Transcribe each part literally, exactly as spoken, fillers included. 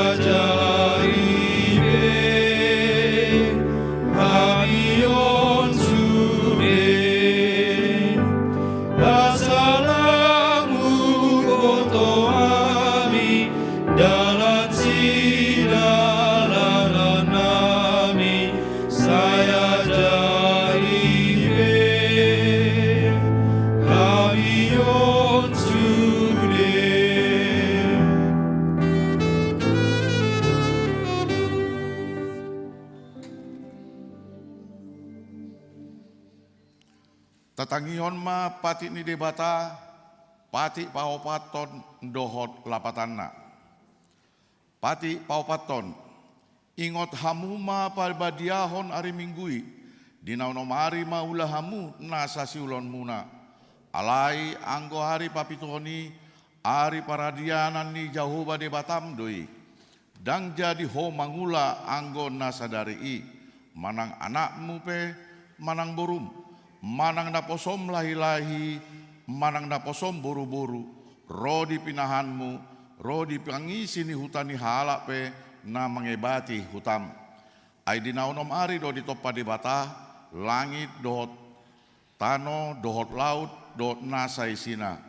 Ajari be hami on sude, asa lang huboto hami dalan sidalanan nami. Sai ajari be hami on sude. Tatangihon ma patik ni Debata, patik paopathon dohot lapatanna. Patik paopathon. Ingot hamu ma parbadiahon ari Minggu i, di na onom ari ma ula hamu nasa siulaonmuna. Alai anggo ari papituhon i, ari paradianan ni Jahowa Debatam do i. Ndang jadi ho mangula anggo na sadari i, manang anakmu pe, manang borum, manang naposom lahilahi, manang naposom boruboru, ro di pinahanmu, ro di pangisi ni huta ni halak pe na mangebati hutam. Ai di na onom ari do ditompa Debata langit dohot tano dohot laut dohot nasa isina.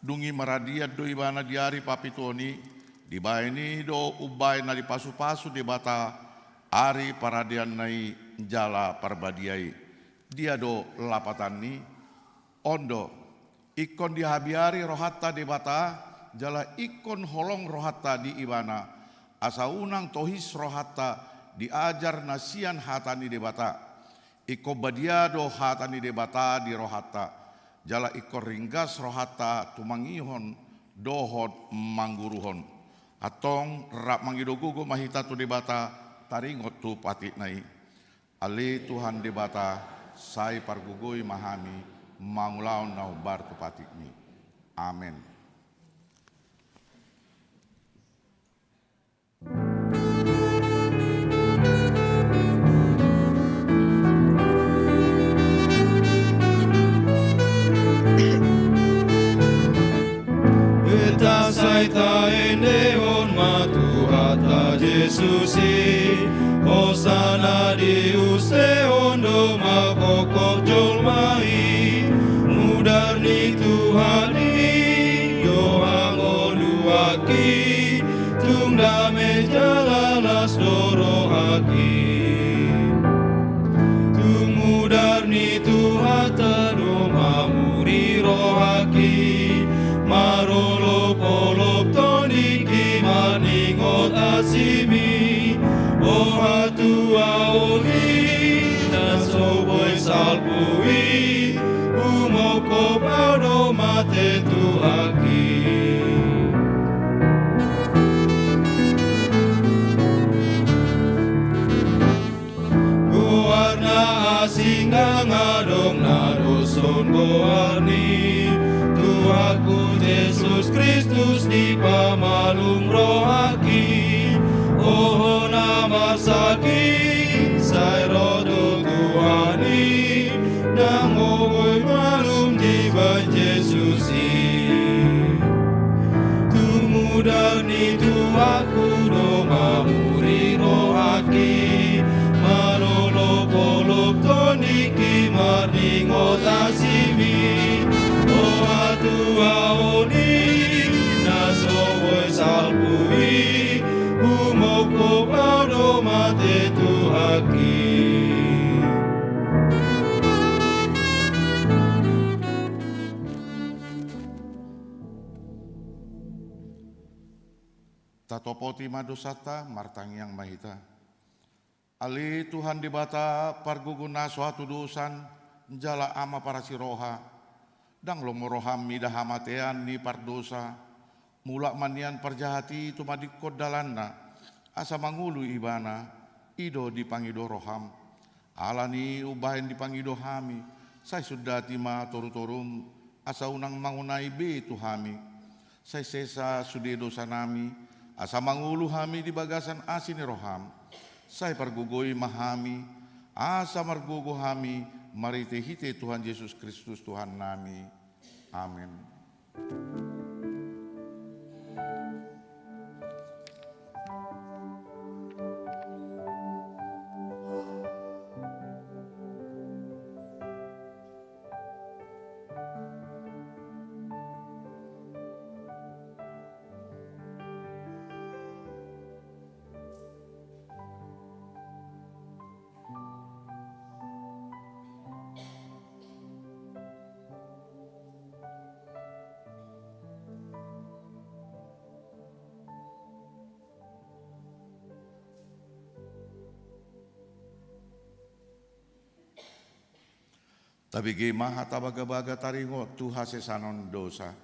Dung i maradian do ibana di ari papituhon i, dibahen i do umbahen na dipasupasu Debata ari paradianna i jala parbadia i. Dia do lapatanni? On do, ingkon dihabiari rohanta Debata, jala ingkon holong rohanta di Ibana, asa unang tohis rohanta di ajar na sian hata ni Debata. Ingkon badia do hata ni Debata di rohanta, jala ingkon ringgas rohanta tumangihon dohot mangguruhon. Antong rap mangido gogo ma hita tu Debata, taringot tu patikna i. Ale Tuhan Debata, sai pargogoi ma hami mangulahon na hombar tu patikmi. Amen. Hita sai taendehon ma Tuhanta Jesus i, hosana diusehon do ma gokhon jolma i. Mudar ni Tuhan i do hangoluanki, tung dame jala las do rohangki. Tung mudar ni Tuhanta do mamuri rohangki, marolopolop tondingki marningot asimi. O hatuaon i na so boi salpu i, humongkop au do mate Tuhanki. Goarna asing ndang adong na doshon goarni. Tuhanku Jesus Kristus, dipamalum rohangki. O ho na marsangking, sai ro do Tuhan i. Ndang ho boi malum dibahen Jesus i. Tung mudar ni Tuhanku do mamuri rohangki, marolopolop tondingki marningot asimi. O hatuaon i na so boi salpu i, humongkop au do mate Tuhanki. Tatopoti ma dosanta, martangiang ma hita. Ale Tuhan Debata, pargogo na so hatudosan, jala Ama parasi roha, ndang lomo roham mida hamatean ni pardosa, mulak ma nian parjahat i tumadingkon dalanna, asa mangolu ibana, i do dipangido roham. Alani i umbahen dipangido hami, sai sundati ma torutorum, asa unang mangonai be tu hami. Sai sesa sude dosanami, asa mangolu hami di bagasan asi ni roham. Sai pargogoi ma hami, asa margogo hami marhitehite Tuhan Jesus Kristus Tuhannami. Amen. Tabege ma hata bagabaga taringot tu hasesaan ni dosa.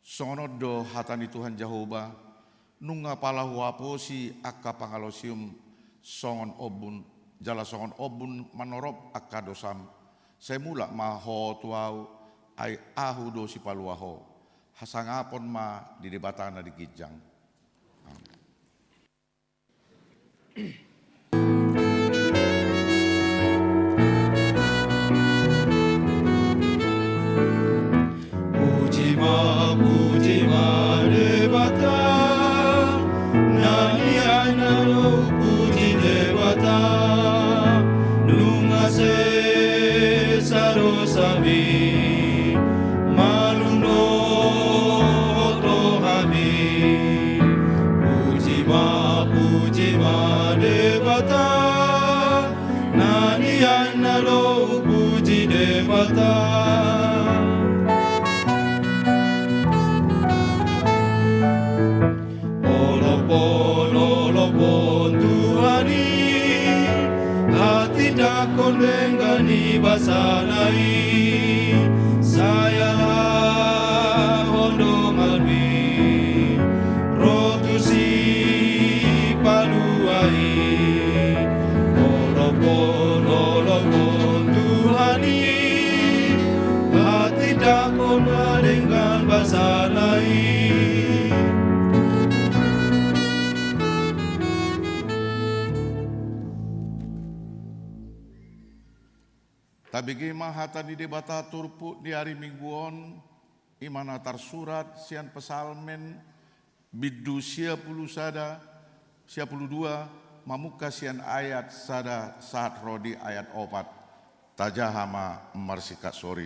Songon on do hata ni Tuhan Jahowa, nunga pala huaposi angka pangalosium songon ombun, jala songon ombun manorop angka dosam, sai mulak ma ho tu ahu, ai ahu do sipalua ho. Hasangapon ma di Debata na di ginjang. Amen. Puji ma, puji ma Debata, na nian na ro puji Debata, nunga sesa dosami, malum do ho tu hami. Puji ma, puji ma Debata, na nian na ro puji Debata. Olopon, olopon Tuhan i, hatindangkon denggan ni basana i, sai alahon donganmi ro tu sipalua i. Olopon, olopon Tuhan i, hatindangkon ma denggan basana i. Tabege ma hata ni Debata turpuk di ari Minggu on, i ma na tarsurat sian Psalmen bindu sia pulu sada, sia pulu dua, mamungka sian ayat sada sahat ro di ayat opat. Tajaha ma marsingkat sori.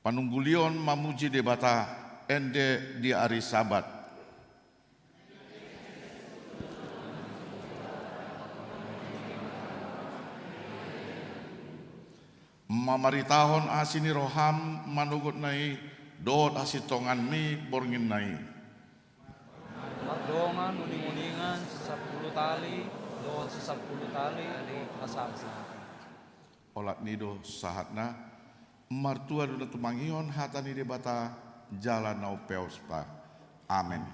Panunggulion mamuji Debata, ende di ari Sabat. Mamaritahon asi ni roham manogotna i, dohot hasintonganmi bornginna i. Mardongan uninguningan sasampulu tali, dohot sasampulu tali, dohot hasangap. Olat ni do sahatna. Martua do na tumangihon hata ni Debata, jala na umpeosta. Amen.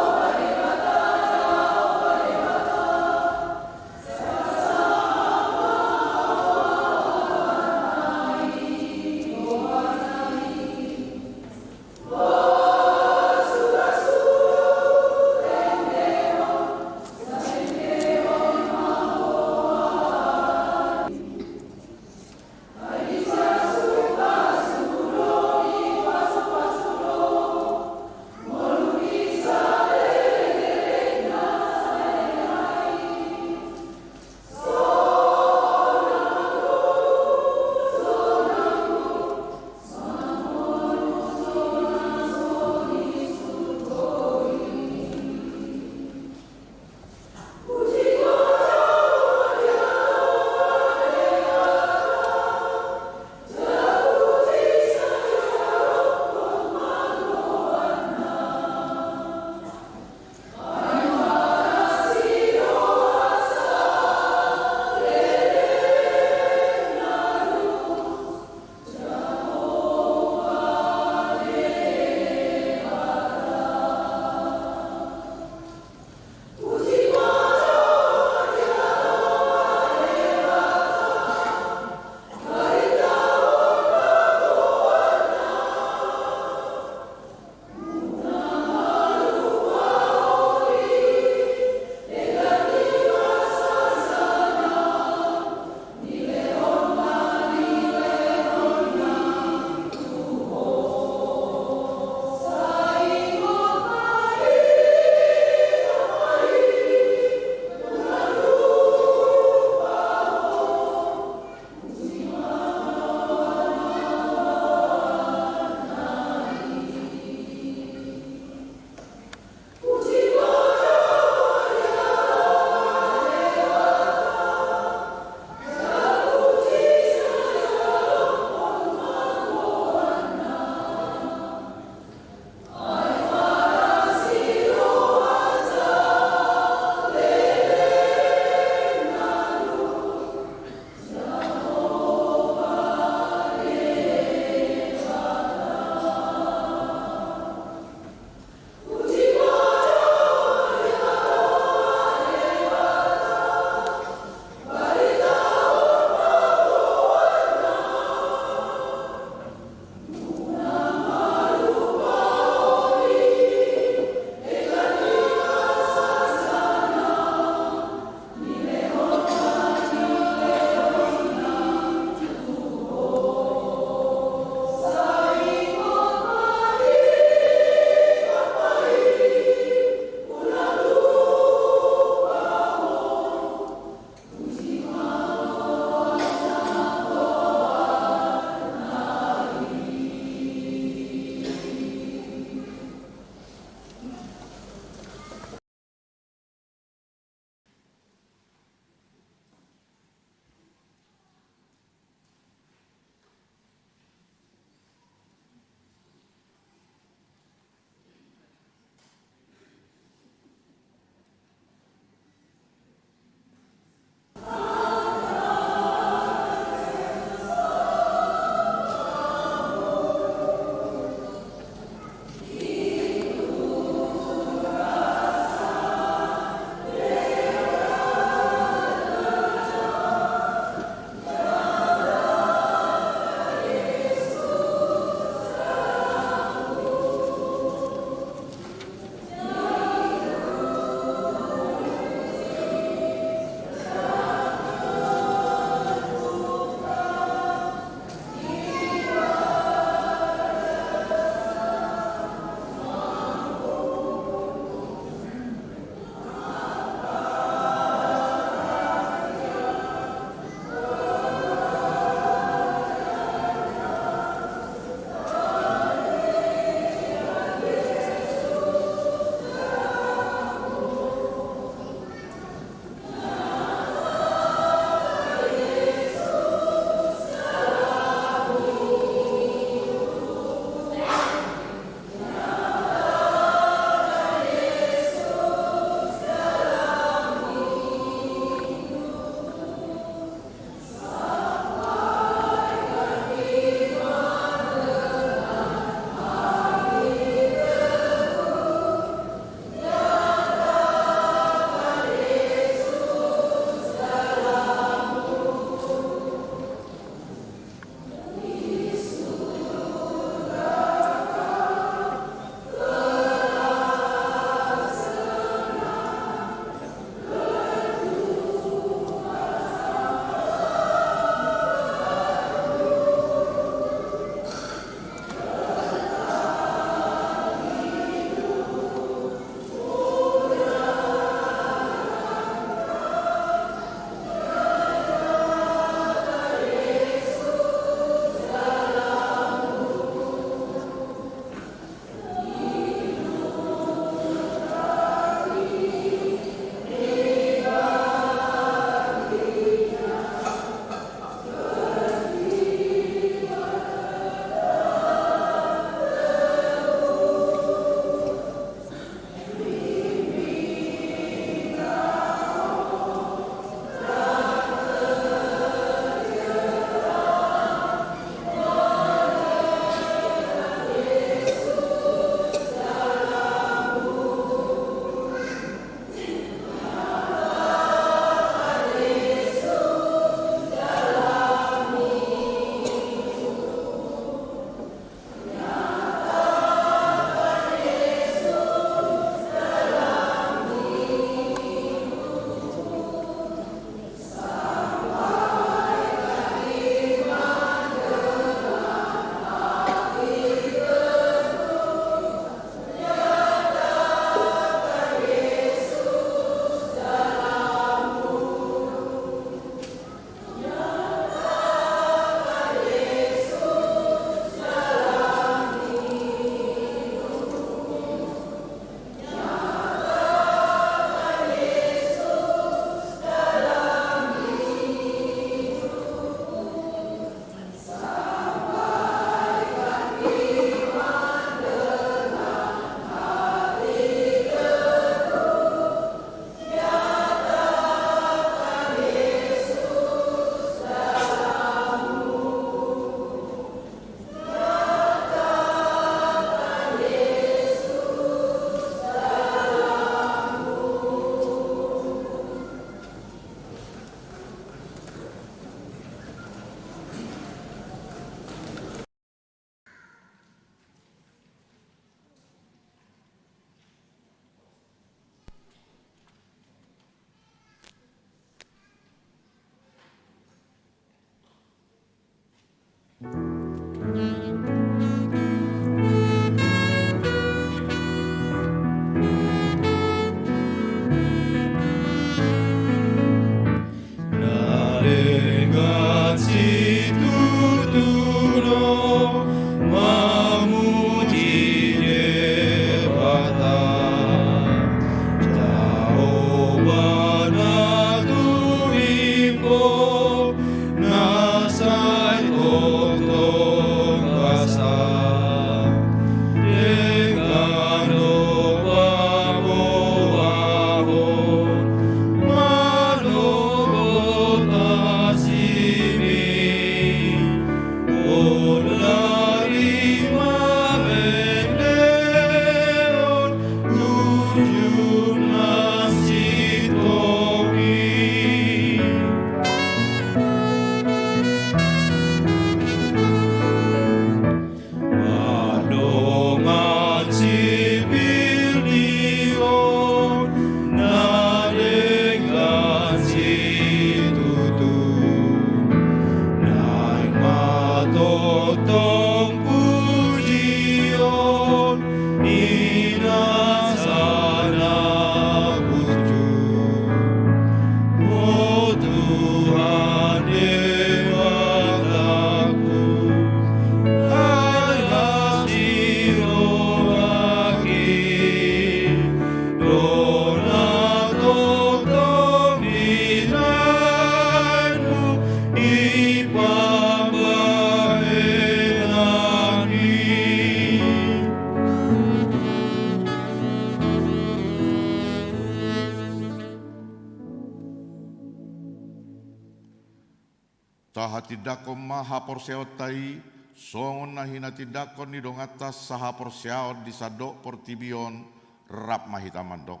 Tahatindangkon ma haporseaonta i, songon na hinatindangkon ni donganta sahaporseaon di sandok portibi on. Rap ma hita mandok: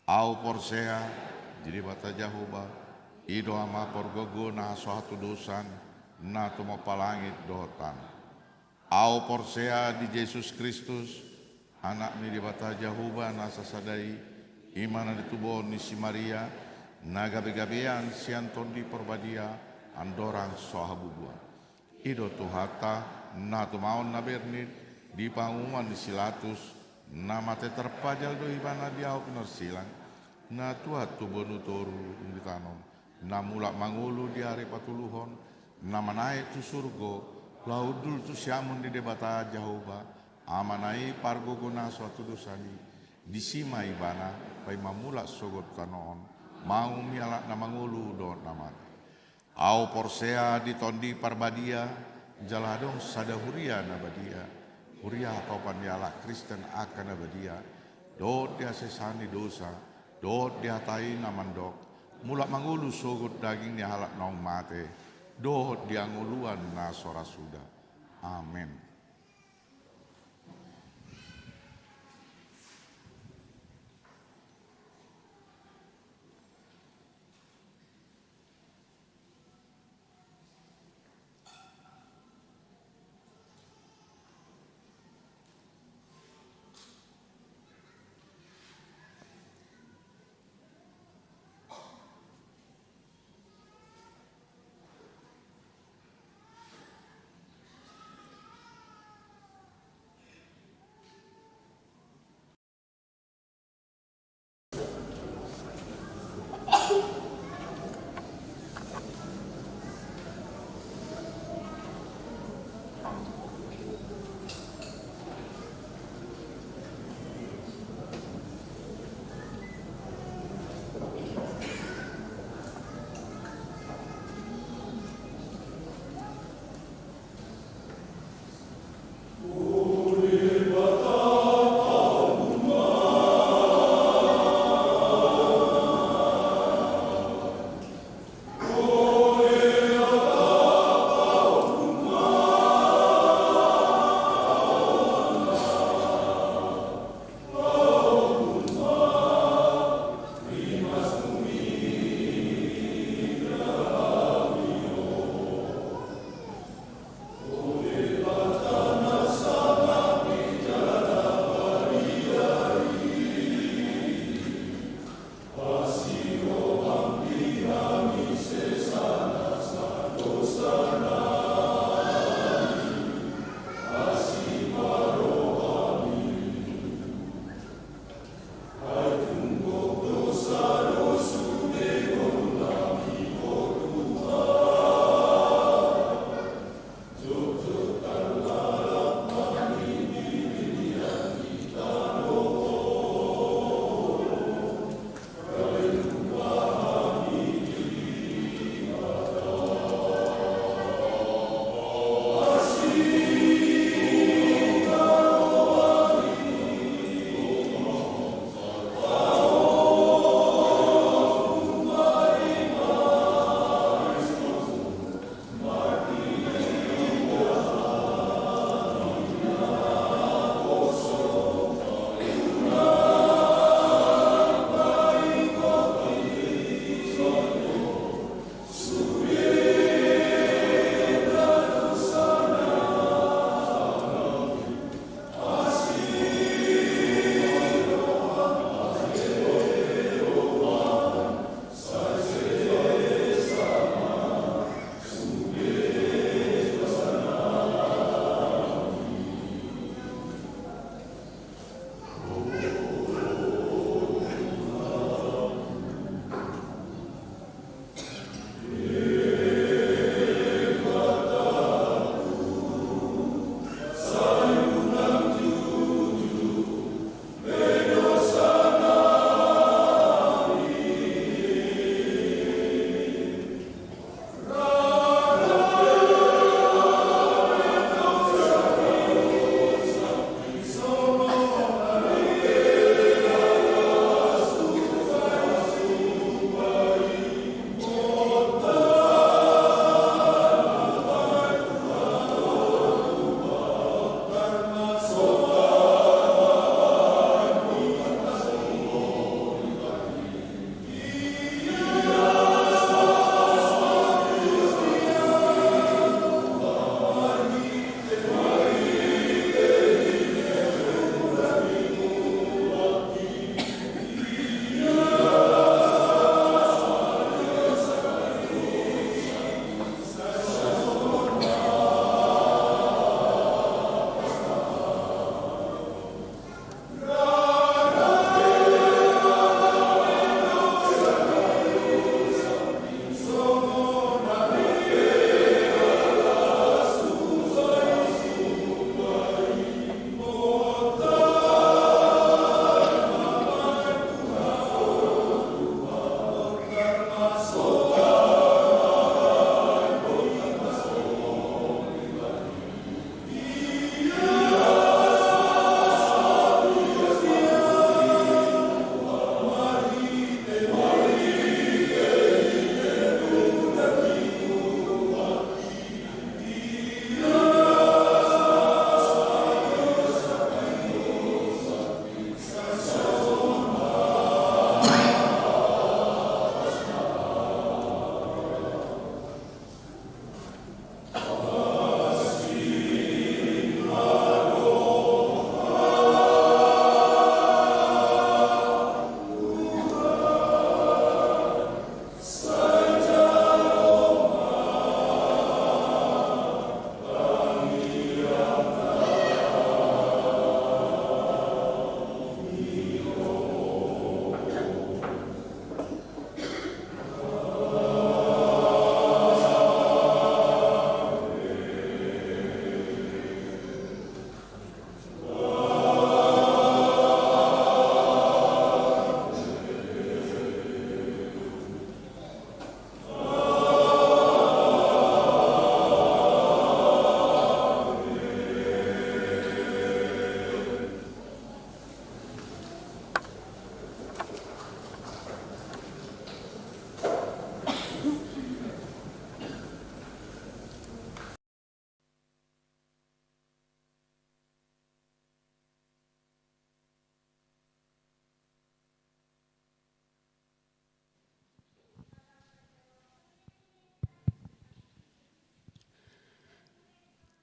Ahu porsea di Debata Jahowa, i do Ama pargogo na so hatudosan, na tumompa langit dohot tano. Ahu porsea di Jesus Kristus, Anak ni Debata Jahowa na sasada i, i ma na ditubuhon ni si Maria, na gabegabean sian Tondi Parbadia, andorang so habubuan. I do Tuhanta, na tumaon na bernit di panguhuman ni si Latus, na mate tarpajal do ibana di ahu pinarsilang, na tuat tubuan tu toru dung ditanom, na mulak mangolu di ari patoluhon, na manaek tu surgo, laho hundul tu siamun ni Debata Jahowa, Amana i pargogo na so hatudosan i. Disi ma ibana paima mulak sogot tano on, mangihut halak na mangolu dohot na mate. Ahu porsea di Tondi Parbadia, jala adong sada huria na badia, huria hatopan ni halak Kristen angka na badia, dohot di hasesaan ni dosa, dohot di hata i na mandok, mulak mangolu sogot daging ni halak naung mate, dohot di hangoluan na so ra suda. Amen.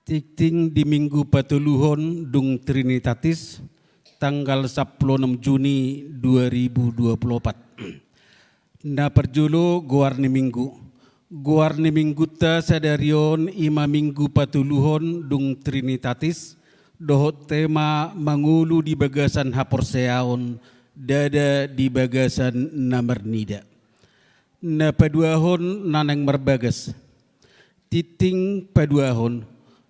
Tingting di minggu patoluhon dung Trinitatis, tanggal sampulu onom Juni dua ribu dua puluh opat. Na parjolo, goar ni minggu. Goar ni minggunta sadari on i ma minggu patoluhon dung Trinitatis, dohot tema mangolu di bagasan haporseaon, ndada di bagasan na marnida. Na paduahon, na naeng marbagas. Tingting paduahon,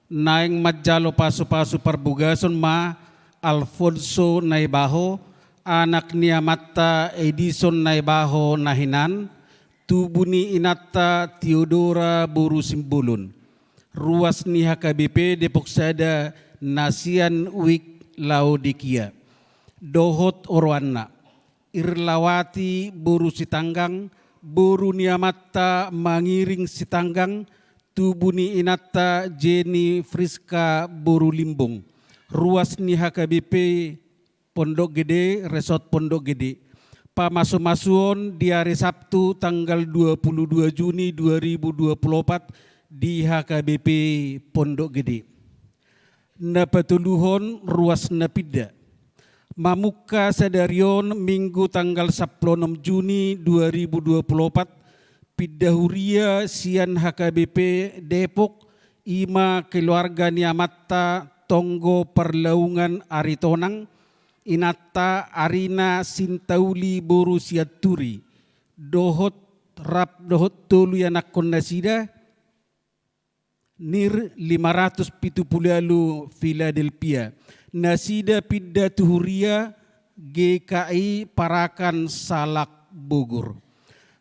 naeng manjalo pasupasu parbogason ma Alfonso Naibaho, anak ni amanta Edison Naibaho na hinan, tubu ni inanta Teodora boru Simbolon, ruas ni H K B P Depok Sada na sian Wijk Laodikia, dohot oroanna, Irlawati boru Sitanggang, boru ni amanta Mangiring Sitanggang, tubu ni inanta Jenny Friska boru Limbong, ruas ni H K B P Pondok Gede, Resort Pondok Gede. Pamasumasuon di ari Sabtu tanggal dua puluh dua Juni dua ribu dua puluh opat di H K B P Pondok Gede. Na patoluhon, ruas na pinda. Mamungka sadari on Minggu tanggal sampulu onom Juni dua ribu dua puluh opat, pinda huria sian H K B P Depok, i ma keluarga ni amanta Tonggo Parlaungan Aritonang, inanta Arina Sintauli boru Sianturi, dohot rap dohot tolu ianakkon nasida, Nir lima ratus pitu pulu ualu Philadelphia. Nasida pinda tu huria G K I Parakan Salak Bogor.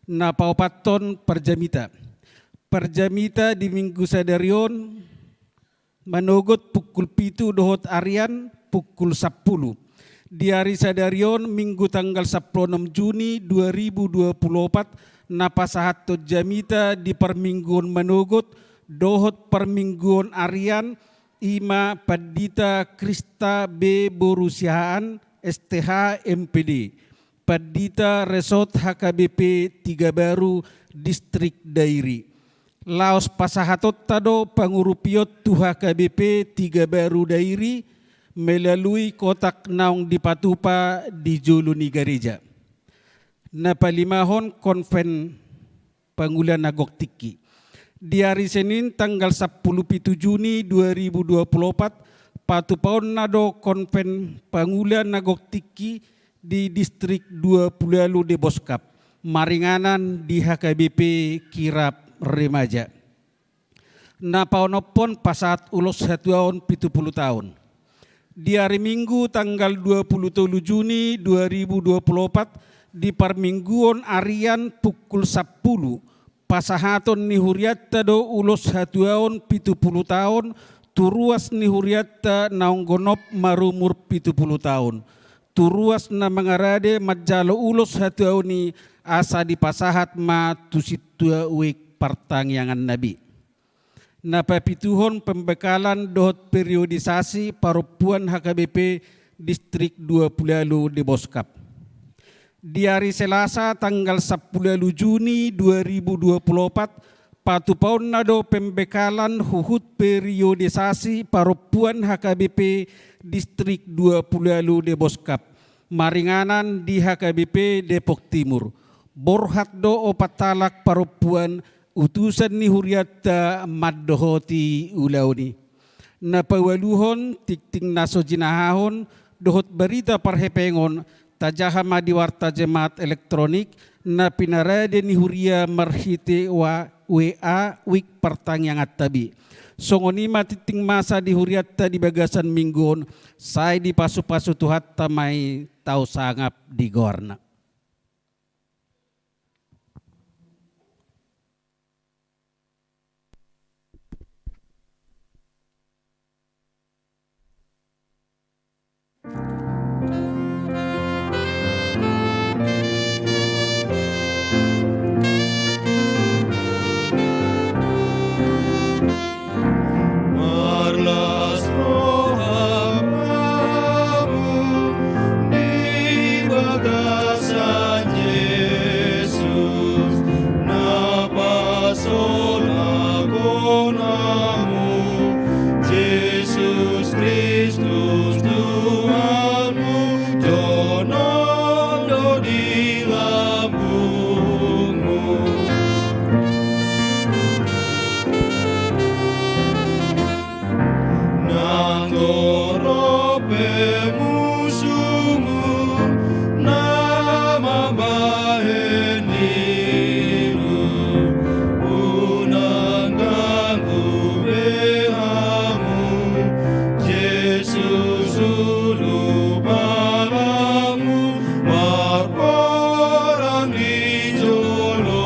Na paopathon, parjamita. Parjamita di Minggu sadari on manogot pukul pitu dohot arian pukul sampulu. Di ari sadari on, Minggu tanggal sampulu onom Juni dua ribu dua puluh opat, na pasahathon jamita di parmingguon manogot dohot parmingguon arian, i ma Pandita Krista B boru Siahaan, S T H, M P D, Pandita Resort H K B P Tiga Baru, Distrik Dairi. Laos pasahatonta do pangurupion tu H K B P Tiga Baru Dairi melalui kotak naung dipatupa di jolo ni gareja. Na palimahon, konven pangula na gok tingki. Di ari Senin tanggal sampulu pitu Juni dua ribu dua puluh opat, patupaonna do konven pangula na gok tingki di Distrik dua pulu ualu Deboskap, maringanan di H K B P Kirap Remaja. Na paonomhon, pasahat ulos hatuaon pitu pulu taon. Di ari Minggu tanggal dua pulu tolu Juni dua ribu dua pulu opat, di parmingguon arian pukul sampulu, pasahaton ni hurianta do ulos hatuaon pitu pulu taon tu ruas ni hurianta naung gonop marumur pitu pulu taon, tu ruas na mangarade manjalo ulos hatuaon i, asa dipasahat ma tu sintua Wijk Partangiangan na be. Na papituhon, pembekalan dohot periodisasi parompuan H K B P Distrik dua pulu ualu Deboskap. Di ari Selasa tanggal sampulu ualu Juni dua ribu dua pulu opat, patupaonna do pembekalan huhut periodisasi parompuan H K B P Distrik dua pulu ualu Deboskap, maringanan di H K B P Depok Timur. Borhat do opat halak parompuan utusan ni hurianta mandohoti ulaon i. Na paualuhon, tingting na so jinahahon dohot barita parhepengon, tajaha ma di warta Jemaat elektronik na pinarade ni huria marhite wa-, W A, wik partangianganta be. Songon i ma tingting masa di hurianta di bagasan minggu on, sai dipasupasu Tuhanta ma i, tau sangap di goarna. Marlas roha ma hamu di bagasan Jesus, na pasolak on hamu, Jesus Kristus Tuhanmu, jonon do di lambungmu. Nang torop pe musumu na mambahen nilu, unang ganggu be hamu, Jesus ulu palamu marporang di jolomu.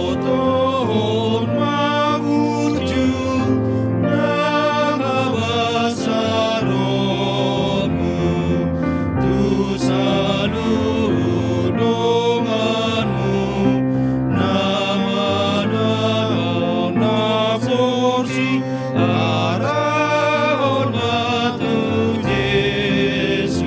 Pabotohon ma burju nang habasaronmu tu saluhut donganmu, na manang na porsuk, arahon ma tu Jesus.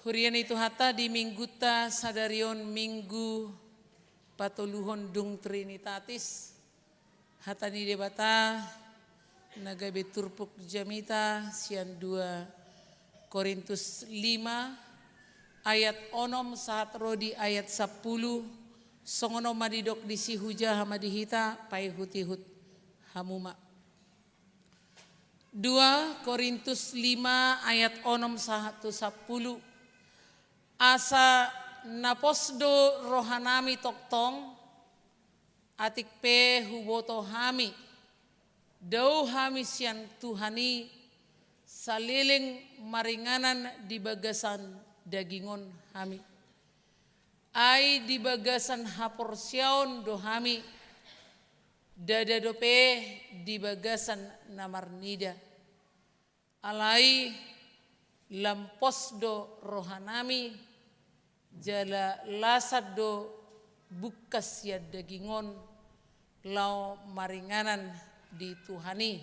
Huria ni Tuhanta, di minggunta sadari on, Minggu patoluhon dung Trinitatis, hata ni Debata na gabe turpuk jamita sian dua Korintus lima ayat onom sahat ro di ayat sampulu. Songon on ma didok disi, hujaha ma di hita, paihut-ihut hamu ma. Dua Korintus lima ayat onom sahat tu sampulu. Asa na pos do rohanami tongtong, atik pe huboto hami, dao hami sian Tuhan i, saleleng maringanan di bagasan daging on hami. Ai di bagasan haporseaon do hami, ndada dope di bagasan na marnida. Alai lam pos do rohanami, jala lasan do bungkas sian daging on, laho maringanan di Tuhan i.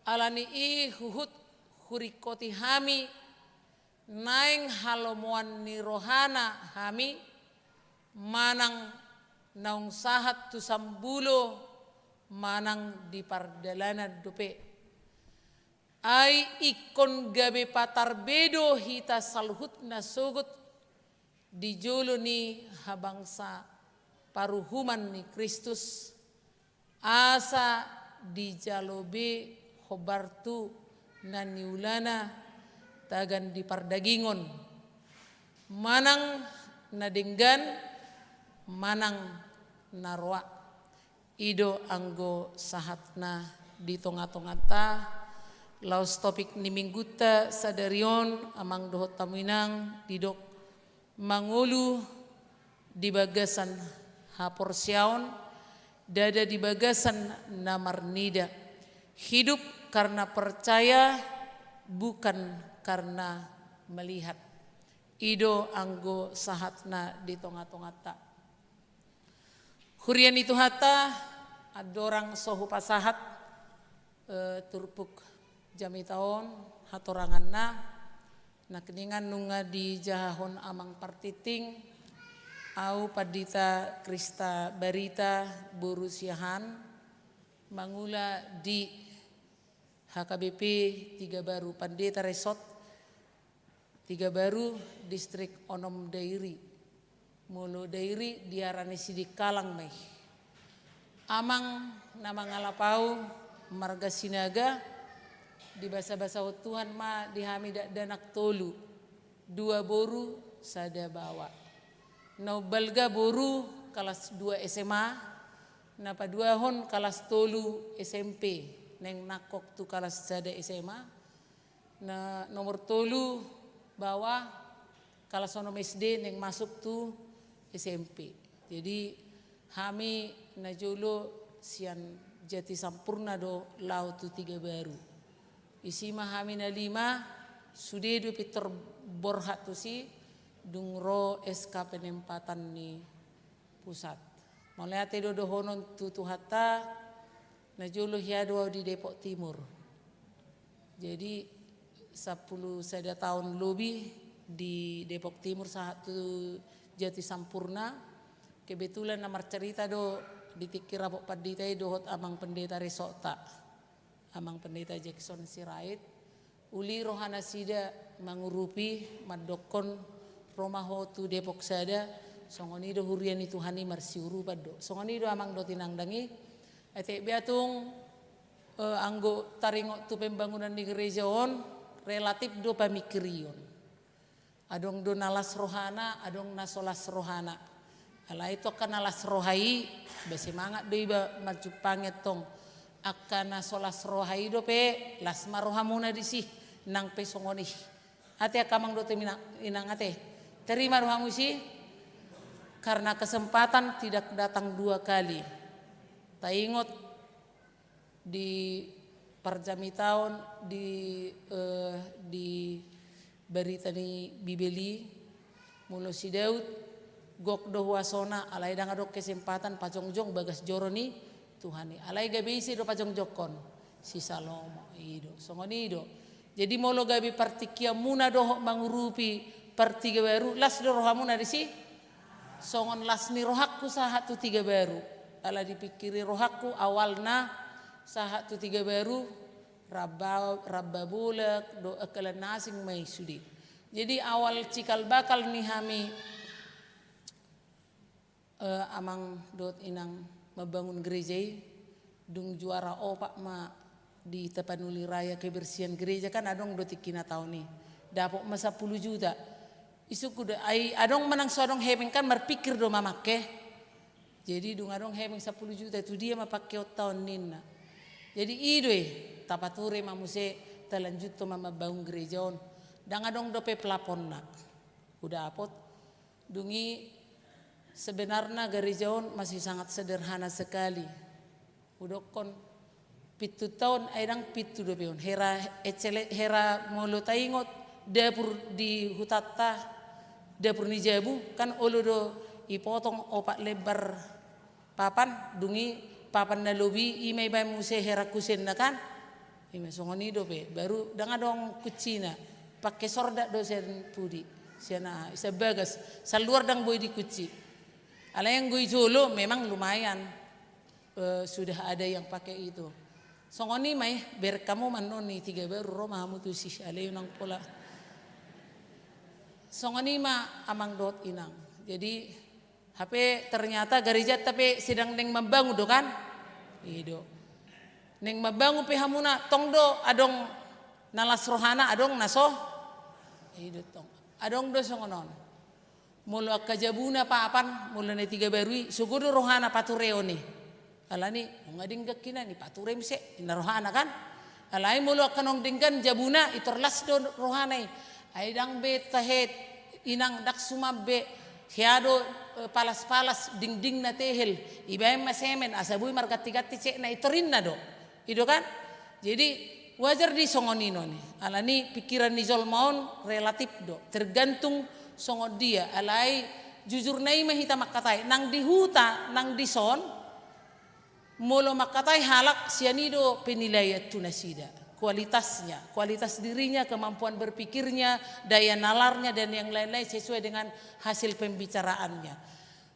Ala ni i huhut huringkoti hami, naeng halomoan ni rohana hami, manang naung sahat tu sambulo, manang di pardalanan dope. Ai ingkon gabe patar be do hita saluhutna sogot di jolo ni habangsa paruhuman ni Kristus, asa dijalo be hombar tu na niulana, tagan di pardagingon, manang na denggan, manang na roa. I do anggo sahatna di tonga-tonganta. Laos topik ni minggunta sadari on, amang dohot hamu inang, didok mangolu di bagasan haporseaon, ndada di bagasan na marnida. Hidup karena percaya, bukan karena melihat. I do anggo sahatna di tonga-tonganta. Huria ni Tuhanta, andorang so hupasahat, eh, turpuk jamita on, hatoranganna, nangkiningan nunga dijahahon amang partingting, au Pandita Krista Barita boru Siahaan, mangula di H K B P Tiga Baru, Pandita Resort Tiga Baru, Distrik Onom Dairi. Molo Dairi diarani Sidikalang ma i. Amang na mangalap au, marga Sinaga, dibasabasahon Tuhan ma di hami dakdanak tolu, dua boru, sada baoa. Na umbalga boru kalas dua S M A, na paduahon kalas tolu S M P, naeng nangkok tu kalas sada S M A, na nomor tolu baoa kalas onom S D naeng masuk tu S M P. Jadi hami na jolo sian Jatisampurna do laho tu Tiga Baru. Isi ma hami na lima, sude do pintor borhat tusi, dung ro S K penempatan ni pusat. Mauliate do dohonon tu Tuhanta, na jolo hea do au di Depok Timur. Jadi sampulu sada taon lobi di Depok Timur sahat tu Jatisampurna. Kebetulan na marcarita do di tingki rapot pandita i dohot amang pendeta resortta, amang pendeta Jackson Sirait. Uli rohanasida mangurupi, mandokkon, ro ma ho tu Depok sada. Songon i do huria ni Tuhan i, marsiurupan do. Songon i do amang dohot inang dang i. Atik be tung, eh, anggo taringot tu pembangunan ni gereja on, relatif do pamingkirion. Adong do na las rohana, adong na so las rohana. Alai tu angka na las roha i, ba semangat do iba manjumpangi antong. Angka na so las roha i dope, las ma rohamuna disi, nang pe songon i. Ate angka amang dohot inang, inang ate. Terima rohamu disi, karena kesempatan tidak datang dua kali. Taingot di parjamitaon di, eh, di barita ni Bibel i, molo si Daud, gok do huasona, alai ndang adong kesempatan pajongjong bagas joro ni Tuhan i. Alai gabe ise do pajongjongkon? Si Salomo i do. Songon i do. Jadi molo gabe partingkianmuna dohot mangurupi Partiga Baru, las do rohamuna disi? Songon las ni rohangku sahat tu Tiga Baru. Ala dipingkiri rohangku, awalna sahat tu Tiga Baru, ramba, ramba bolak dohot angka na asing ma i sude. Jadi awal cikal bakal ni hami, eh, amang dohot inang, mambangun gereja i, dung juara opat ma di Tapanuli Raya kebersihan gereja, kan adong do tingkina taon i. Dapot ma sampulu juta. Isungku do, ai adong manang so adong hepeng, kan marpingkir do mamangke. Jadi dung adong hepeng sampulu juta, tu dia ma pangkeonta on, ninna. Jadi i do i, tapature ma muse, talanjuthon ma mambangun gereja on. Ndang adong dope plafonna hudapot. Dung i sebenarna gereja on masih sangat sederhana sekali. Hudokkon, pintunta on, ai ndang pintu dope on. Hera ecele-, hera molo taingot dapur di hutanta, dapur ni jabu, kan olo do ipotong opat lembar papan, dung i papan na lobi i ma ibaen muse hera kusenna, kan? I ma songon i dope, baru ndang adong kuncina. Pake sordak do sian pudi, sian aha, sian bagas. Sian luar ndang boi dikunci. Alai anggo i jolo memang lumayan, eh, sudah ada yang pakai itu. Songon i ma i, bereng hamu ma annon i Tiga Baru, ro ma hamu tusi, alai unang pola. Songon i ma amang dohot inang. Jadi, hape ternyata garejanta pe sedang naeng mambangun do, kan? I do. Naeng mambangun pe hamuna, tong do adong na las rohana, adong na so. I do tong. Adong do songon on. Molo angka jabuna papan, molo na Tiga Baru i, sogo do rohana patureon i. Alani, nunga denggan hinan i, pature muse, ninna rohana, kan? Alai molo angka naung denggan jabuna, intor las do rohana i. Ai ndang be tahe, inang, ndang suman be, hea do, eh, palas-palas, dingding na tehel, ibaen ma semen, asa boi marganti-ganti cekna, intor ninna do. I do, kan? Jadi, wajar do songon i, ninna. Alani pingkiran ni jolma on relatif do, tergantung songon dia. Alai jujurna i ma hita mangkatai, nang di huta, nang dison, molo mangkatai halak, sian i do penilaian tu nasida. Kualitasnya, kualitas dirinya, kemampuan berpikirnya, daya nalarnya, dan yang lain-lain sesuai dengan hasil pembicaraannya.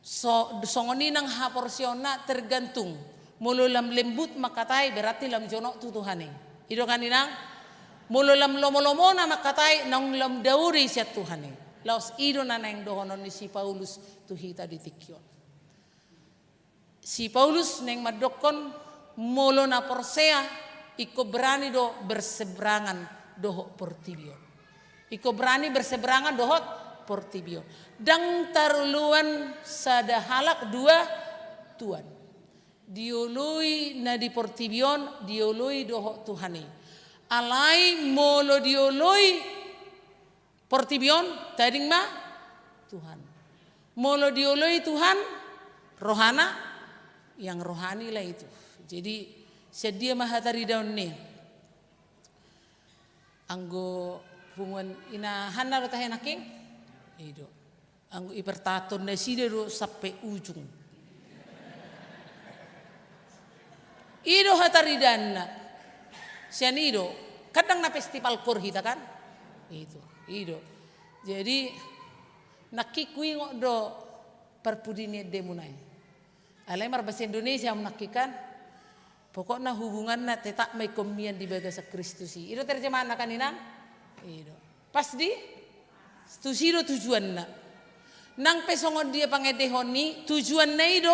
So, songon i nang haporseaonna, tergantung. Molo lam lembut mangkatai, berarti lam jonok tu Tuhan i. I do, kan, inang? Molo lam lomo-lomona mangkatai, naung lam dao do i sian Tuhan i. Laos i do na naeng dohonon ni si Paulus tu hita di tingki on. Si Paulus naeng mandokkon, molo na porsea, ingkon berani do berseberangan dohot portibi on. Ingkon berani berseberangan dohot portibi on. Ndang taroloan sada halak dua tuan. Dioloi na di portibi on, dioloi dohot Tuhan i. Alai molo dioloi portibi on, tading ma Tuhan. Molo dioloi Tuhan, rohana, yang rohanilah itu. Jadi, sian dia ma hataridaon ni. Anggo punguan ina Hanna do tahe nangkin? I do. Anggo ipertahaton nasida do sampe ujung. I do hataridaanna. Sian i do. Kan ndang na festival koor hita, kan? Itu. I do. Jadi, nangkin huingot do parpudi ni endemuna i. Alai marbahasa Indonesia hamu nangkin, kan? Pokokna hubunganna tetap ma ingkon mian di bagasan Kristus i. I do terjemahanna, kan, inang? I do. Pas di? Tusi do tujuanna. Nang pe songon dia pangendehon i, tujuanna i do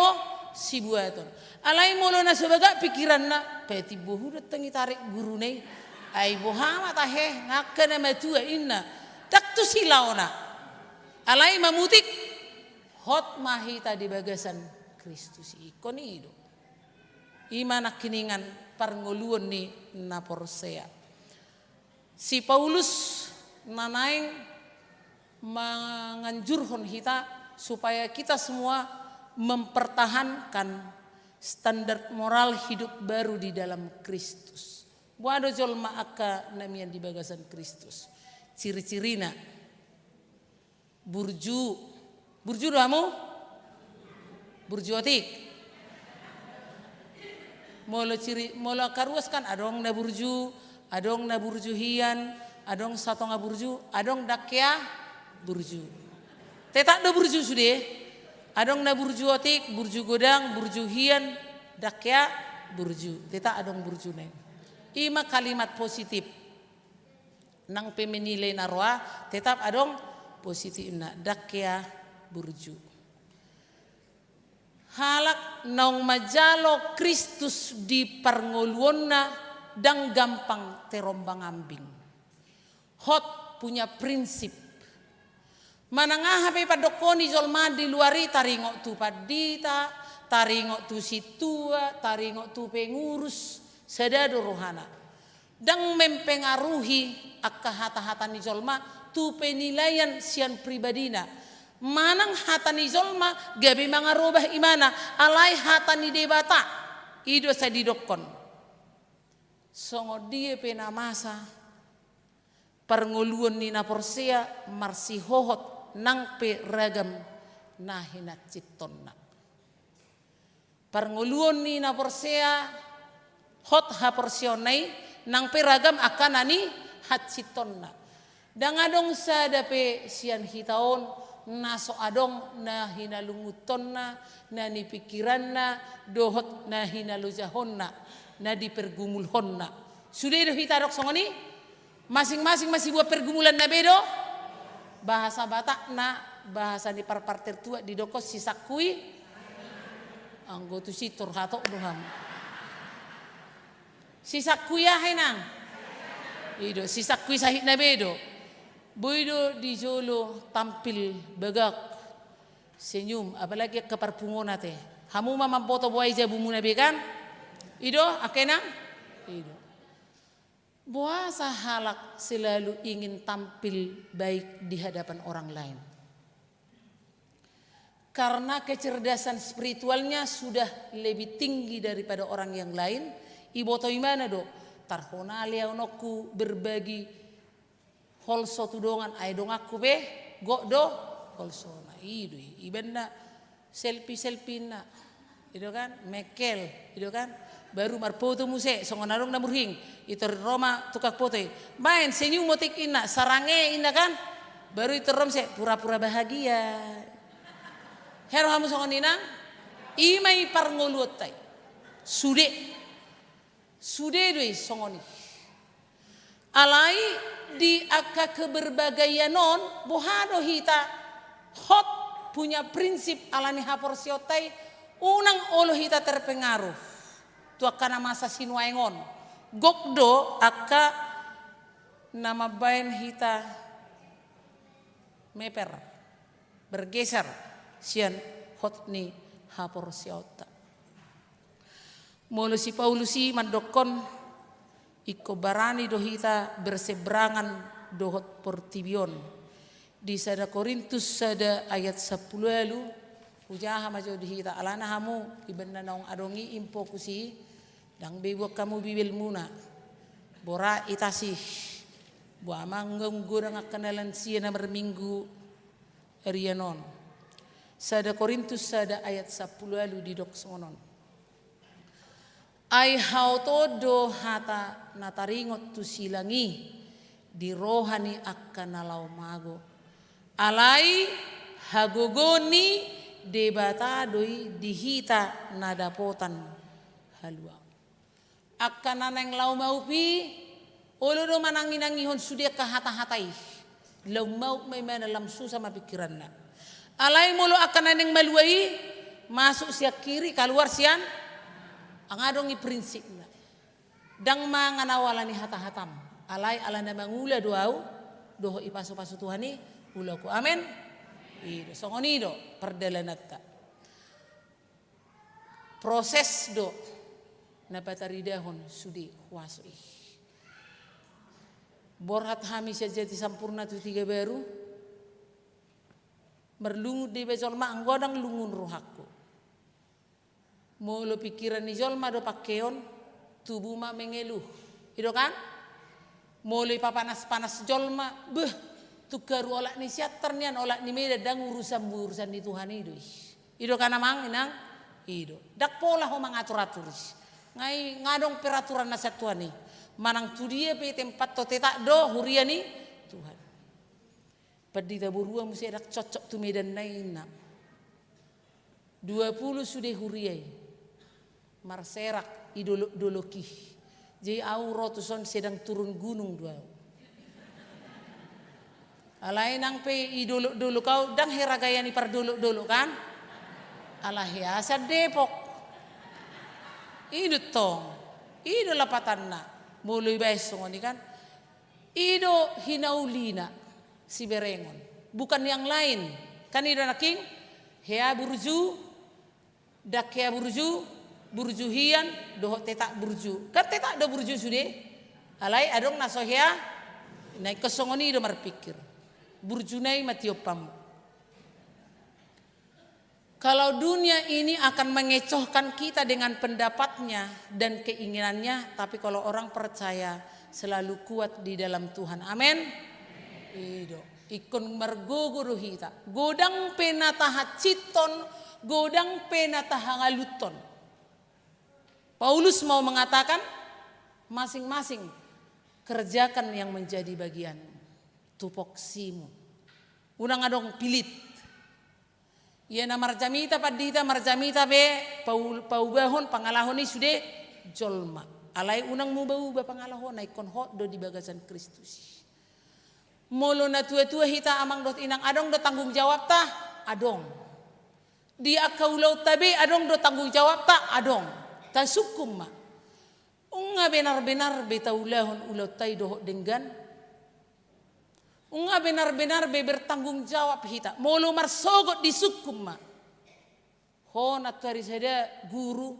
sibuaton. Alai molo na so bagak pingkiranna, pe timbo huda tong i tarik guruna i. Ai boha ma tahe, nga angka na matua, ninna. Ndang tusi laona. Alai mamutik, hot ma hita di bagasan Kristus i. Ingkon i do. I ma nangkiningan parngoluon ni na porsea. Si Paulus na naeng manganjurhon hita supaya kita semua mempertahankan standar moral hidup baru di dalam Kristus. Boha do jolma angka na mian di bagasan Kristus? Ciri-cirina. Burju. Burju do hamu? Burju otik. Molo ciri, molo angka ruas kan adong na burju, Adong na burju hian, adong satonga burju, adong ndang hea burju. Tetap do burju sude. Adong na burju otik, burju godang, burju hian, ndang hea burju. Tetap adong burjuna i. I ma kalimat positif. Nang pe menilai na roa, tetap adong positifna, ndang hea burju. Halak naung manjalo Kristus di parngoluonna ndang gampang terombang-ambing. Hot punya prinsip. Manang aha pe pandokhon ni jolma di luar i, taringot tu pandita, taringot tu sintua, taringot tu pengurus, sada do rohana. Ndang mempengaruhi angka hata-hata ni jolma tu penilaian sian pribadina. Manang hata ni jolma gabe mangarobah imana, alai hata ni Debata i do sai didokhon. Songon dia pe na masa parngoluon ni na porsea marsihohot nang pe ragam na hinansintonna. Parngoluon ni na porsea, hot haporseaonna i, nang pe ragam angka na nihansintonna. Ndang adong sada pe sian hita on na so adong na hinalunguntonna, na nipingkiranna, dohot na hinalojahonna, na dipergumulhonna. Sude do hita adong songon i? Masing-masing ma sibuat pergumulan na be do. Bahasa Batakna, bahasa ni parpar tertua didokhon sisangkui. Anggo tusi tor hatop do hamu. Sisangkui aha, Inang? I do, sisangkui sahit na be do. Boi do di jolo tampil bagak, senyum, apalagi angka parpunguanta. Hamu ma mamboto boha i jabumuna be kan? I do, angka Inang? I do. Boasa halak selalu ingin tampil baik di hadapan orang lain? Karena kecerdasan spiritualnya sudah lebih tinggi daripada orang yang lain. Iboto imana do, tarhona leononku berbagi holso tu dongan, ai donganku pe gok do holsona. I do i, ibaen na selfie-selfie na. I do kan, mekel, i do kan. Baru marpoto muse, songon adong na murhing. Itor ro ma tukang poto i. Baen, senyum otik inna, sarange inna kan. Baru itor ro muse, pura-pura bahagia. Hea ro hamu songon i, Inang? I ma i parngoluonta i. Sude. Sude do i songon i. Alai di angka keberbagaian on, boha do hita hot punya prinsip ala ni haporseaonta i, unang olo hita terpengaruh tu angka na masa sinuaeng on. Gok do angka na mambaen hita meper, bergeser sian hot ni haporseaonta. Molo si Paulus i mandokhon, ingkon barani do hita berseberangan dohot portibi on. Di sada Korintus sada ayat sampulu ualu, hujaha ma jo di hita, alana hamu ibaen na naung adong i infoku si, ndang be ibuat hamu Bibelmuna. Bora i tasi, boha ma anggo godang angka na lansia na marminggu arian on. Sada Korintus sada ayat sampulu ualu didok songon on. Ai haotoon do hata na taringot tu silang i di roha ni angka na laho mago. Alai hagogoon ni Debata do i di hita na dapotan haluaon. Angka na naeng laho maup i, olo do manangi-nangihon sude angka hata-hata i. Lam maup ma imana, lam susa ma pingkiranna. Alai molo angka na naeng malua i, masuk sian kiri, kaluar sian, ndang adong i prinsipna. Ndang mangan au ala ni hata-hatam. Alai ala na mangula do au, dohot ipasu-pasu Tuhan i, ulaonku. Amen. I do, songon i do pardalananta. Proses do na pataridahon sude huaso i. Borhat hami sian Jatisampurna tu Tigabaru, marlungun do iba jolma, anggo ndang lungun rohangku. Molo pingkiran ni jolma do pangkeon, tubuh ma mengeluh. I do kan? Molo ipapanas-panas jolma, beh, tung haru olat ni siantar nian, olat ni Medan, ndang urusanmu, urusan ni Tuhan i do i. I do kan, Amang Inang? I do. Ndang pola ho mangatur-atur i. Nga i nga adong peraturan na sian Tuhan i. Manang tu dia pe tempat, tetap do huria ni Tuhan. Pandita borua muse ndang cocok tu Medan nai inna. Dua pulu sude huria i. Marserak i dolok-dolok i. Jadi au ro tuson sedang turun gunung do au. Alai nang pe i dolok-dolok au, ndang hea ragaian i pardolok-dolok kan? Ala hea sian Depok. I do tong. I do lapatanna. Molo ibaen songon i kan. I do hinaulina siberengon. Bukan yang lain. Kan i do nangkin. Hea burju, ndang hea burju, burju hian, dohot tetap burju. Kan tetap do burju sude. Alai adong na so hea, na ingkon songon i do marpikir. Burju nai ma tiop hamu. Kalau dunia ini akan mengecohkan kita dengan pendapatnya dan keinginannya, tapi kalau orang percaya selalu kuat di dalam Tuhan. Amin. I do. Ingkon margogo do hita. Godang pe na tahansinton, godang pe na tahangaluthon. Paulus mau mengatakan, masing-masing kerjakan yang menjadi bagianmu, tupoksimu. Unang adong pilit. Ia na marjamita pandita, marjamita pe paul-, paubahon, pangalahon i sude jolma. Alai unang muba-uba pangalahon, na ingkon hot do di bagasan Kristus i. Molo na tua-tua hita amang dohot inang, adong do tanggung jawabta? Adong. Di angka ulaonta be adong do tanggung jawabta? Adong. Tasungkun ma. Nunga benar-benar be taulahon ulaonta i dohot denggan? Nunga benar-benar be bertanggung jawab hita? Molo marsogot, disungkun ma. Ho nantuari sada guru,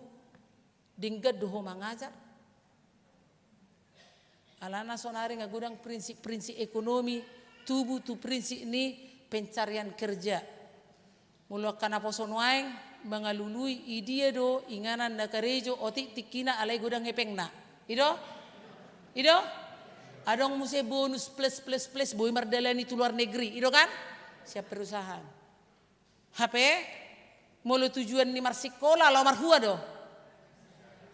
denggan do ho mangajar? Alana sonari nga godang prinsip-prinsip ekonomi tubu tu prinsip ni pencarian kerja. Molo angka naposo nuaeng mangalului, i dia do inganan na karejo otik tingkina alai godang hepengna. I do? I do? Adong muse bonus plus plus plus, boi mardalani tu luar negeri. I do kan? Siap perusahaan. Hape, molo tujuan ni marsikola, laho marhua do?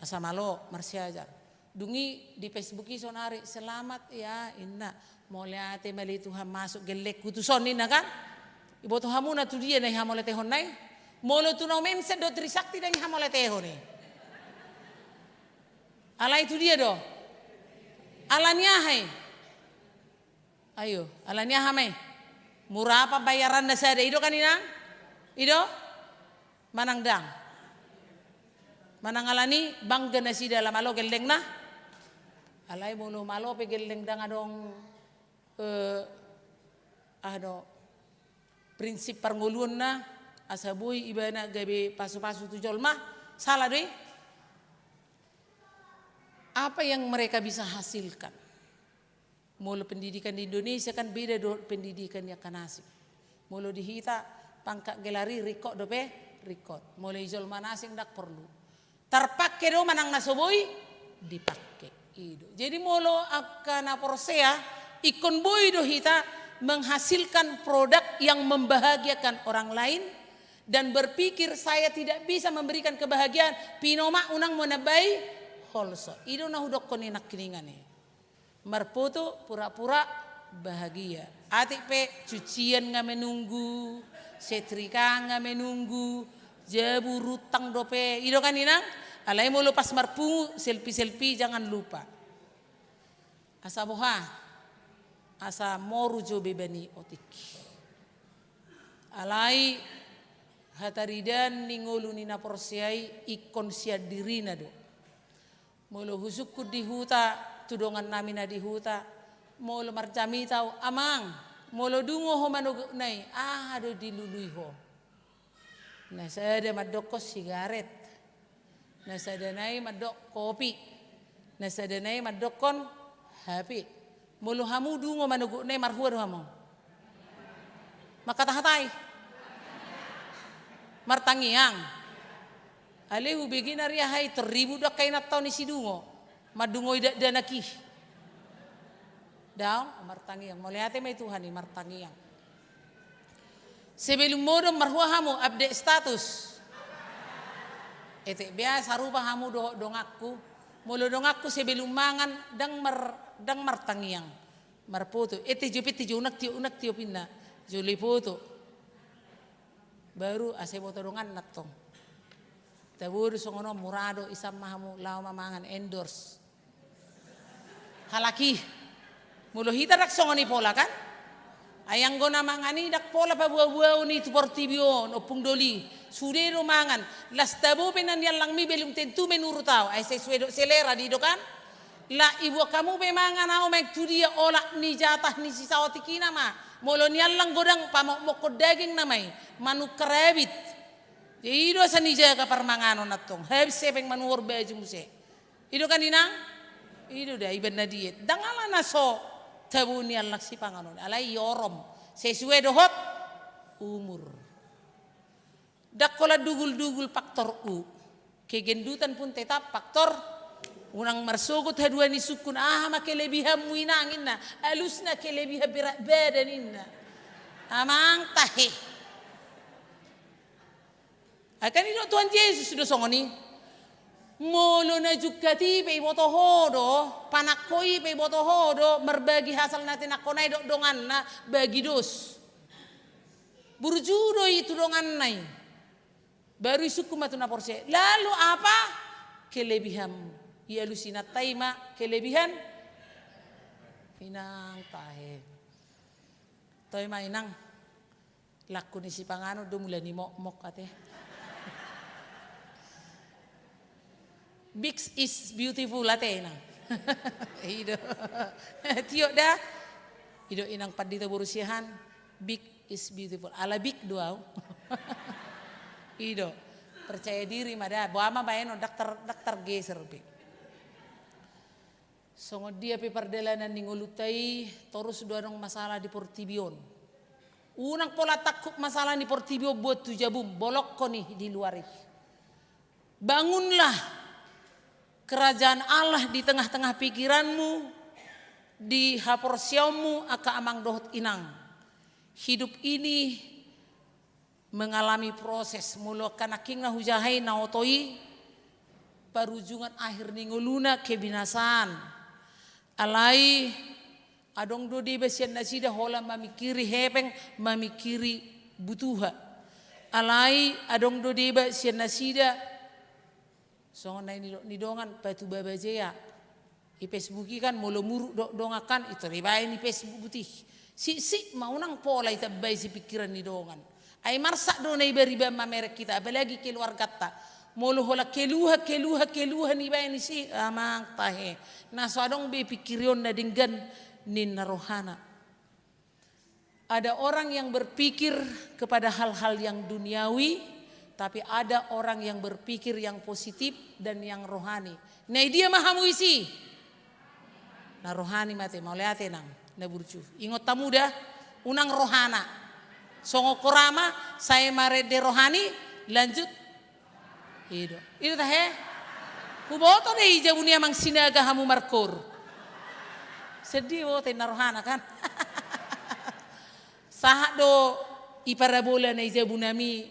Asa malo, marsiajar. Dung i di Facebook i sonari, "Selamat ya," inna. "Mauliate ma ale Tuhan, masuk gellengku tuson," inna kan? Iboto hamu na tu dia na i hamauliatehon nai? Molo tu na umenset do Trisakti, ndang i hamauliatehon i. Alai tu dia do? Alani aha i? Ayo, alani aha ma i? Mura pambayaranna sada, i do kan inang? I do? Manang ndang? Manang alani bangga nasida ala malo gellengna? Alai molo malo pe gelleng ndang adong, eh, aha do, prinsip parngoluonna, asa boi ibana gabe pasu-pasu tu jolma, sala do i? Apa yang mereka bisa hasilkan? Molo pendidikan di Indonesia kan beda do pendidikan di angka na asing. Molo di hita pangkat gelar i ringkot dope, ringkot. Molo di jolma na asing ndang porlu. Tarpangke do manang na so boi dipangke. I do. Jadi molo angka na porsea, ingkon boi do hita menghasilkan produk yang membahagiakan orang lain dan berpikir, "Saya tidak bisa memberikan kebahagiaan, pinomak unang manambai holso." I do na hudokkon i nangkiningan i. Marpoto pura-pura bahagia. Atik pe cucian nga menunggu, setrika nga menunggu, jabu runtang dope. I do kan inang? Alai molo pas marpungu, selfie-selfie jangan lupa. Asa boha? Asa moru jo beban i otik. Alai hataridaan ni ngolu ni na porsea i ingkon sian dirina do. Molo husungkun di huta, tu dongannami na di huta, molo marjamita au, "Amang, molo dungo ho manogotna i, aha do dilului ho?" Na sada mandokkon sigaret, na sada nai mandok kopi, na sada nai mandokkon H P. Molo hamu dungo manogotna i, marhua do hamu? Mangkata-hatai? Martangiang? Ale hubege na ria hai, toribut do angka inanta on i sidungo mandungoi dakdanak i. Daong, martangiang. Mauliate ma i Tuhan i, martangiang. Sebelum modom marhua hamu update status? Ete, biasa rupa hamu dohot donganku. Molo donganku sebelum mangan, ndang mar-, ndang martangiang. Marpoto. Ete, jop, ete, jop, unang tiop, unang tiop inna. Jolo ipoto. Baru asa iboto donganna tong. Tabo do songon on, mura do, isan ma hamu, laho ma mangan, endorse. Halak i. Molo hita ndang songon i pola kan? Ai anggo na mangan i ndang pola paboa-boaon i tu portibi on, ompung doli. Sude do mangan. Las tabo pe na niallang mi belum tentu menurut au. Ai sesuai dohot selera do i do kan? Lah iboan hamu pe mangan, au maeng tu dia, olat ni jatah ni si saotik i nama. Molo niallang godang, pamokmokkon daging nama i. Manungkar habit. Jadi i do asa nijaga parmanganon antong. Habis hepeng manuhor baju muse. I do kan inang? I do da, ibaen na diet. Ndang ala na so tabo niallang sipanganon. Alai i orom. Sesuai dohot umur. Ndang holan dugul-dugul faktor u. Kegendutan pun tetap faktor. Unang marsogot haduan ni sungkun, aha ma kelebihanmu inang inna. Alusna kelebihan berat badan inna. Amang tahe. Ai kan i do Tuhan Jesus do songon i. Molo na jungkat i pe iboto ho do, panangko i pe iboto ho do, marbagi hasal na tinangkona i dohot donganna, bagi dos. Burju do i tu donganna i. Baru isungkun ma tu na porsea. Lalu apa kelebihanmu? Ia alusi inanta i ma kelebihan. Inang tahe. Toe ma inang. Langku ni sipanganon do mula ni mokmok ate. Big is beautiful ate inang. I do. Tiop da. I do inang pandita boru siahaan. Big is beautiful. Ala big do au. I do. Percaya diri ma da. Boha ma baenon, ndang tar-, ndang targeser be. Songon dia pe pardalanan ni ngolunta i, torus do adong masalah di portibi on. Unang pola tangkup masalah ni portibi on buat tu jabum, bolongkon i di luar i. Bangunlah kerajaan Allah di tengah-tengah pikiranmu, di haporseaonmu angka amang dohot inang. Hidup ini mengalami proses, molo angka nangkin na hujaha i na oto i, parujungan akhir ni ngoluna kebinasaan. Alai adong do deba sian nasida holan mamingkiri hepeng, mamingkiri butuha. Alai adong do deba sian nasida songon na nidok ni dongan, patuba bajea. I Facebook i kan molo muruk do dongan kan, i tor ibaen i Facebook butih. Siksik ma, unang pola itambai si pikiran ni dongan. Ai marsak do na iba-iba mamereng hita, apalagi keluarganta. Molo holan keluhan, keluhan, keluhan ibaen i si, amang tahe. Na so adong be pikirionna denggan ninna rohana. Ada orang yang berpikir kepada hal-hal yang duniawi, tapi ada orang yang berpikir yang positif dan yang rohani. Na idia ma hamu isi? Na rohani ma ate, mauliate nang, na burju. Ingot hamu da, unang rohana. Songon korama, sai marende rohani, lanjut I do. I do tahe? Huboto do i jabu ni amang Sinaga hamu markoor. Sedih boto i na rohana kan. Sahat do i parabola na i jabu nami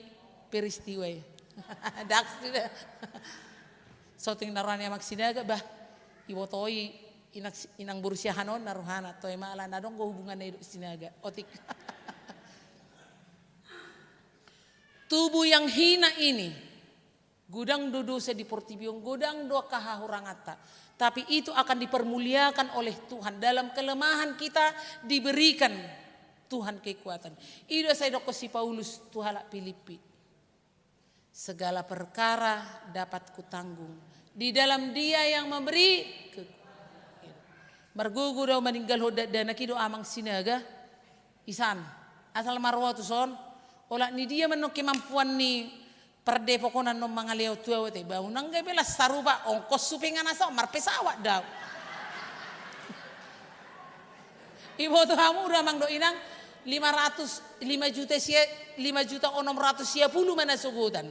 peristiwa i. Daksi da. Soting na roha ni amang Sinaga bah. Iboto i inang, inang boru siahaan on na rohana. Toe ma ala na adong do hubunganna i dohot Sinaga. Otik. Tubuh yang hina ini, godang do dosa di portibi on, godang do angka hahuranganta. Tapi itu akan dipermuliakan oleh Tuhan. Dalam kelemahan kita diberikan Tuhan kekuatan. I do sai didokkon si Paulus tu halak Pilippi. Segala perkara dapat kutanggung di dalam Dia yang memberi kekuatan. Margogo do au maninggalhon dakdanak i dohot amang Sinaga. Isan, asal ma ro au tuson, olat ni dia ma annon kemampuan ni pardepok on annon mangalehon tu au ate, ba unang gabe las sarupa, ongkos supe nga na saut, marpesawat do au. Iboto hamu do amang dohot inang, lima ratus, lima juta sia, lima juta onom ratus sia pulu ma na sogotan.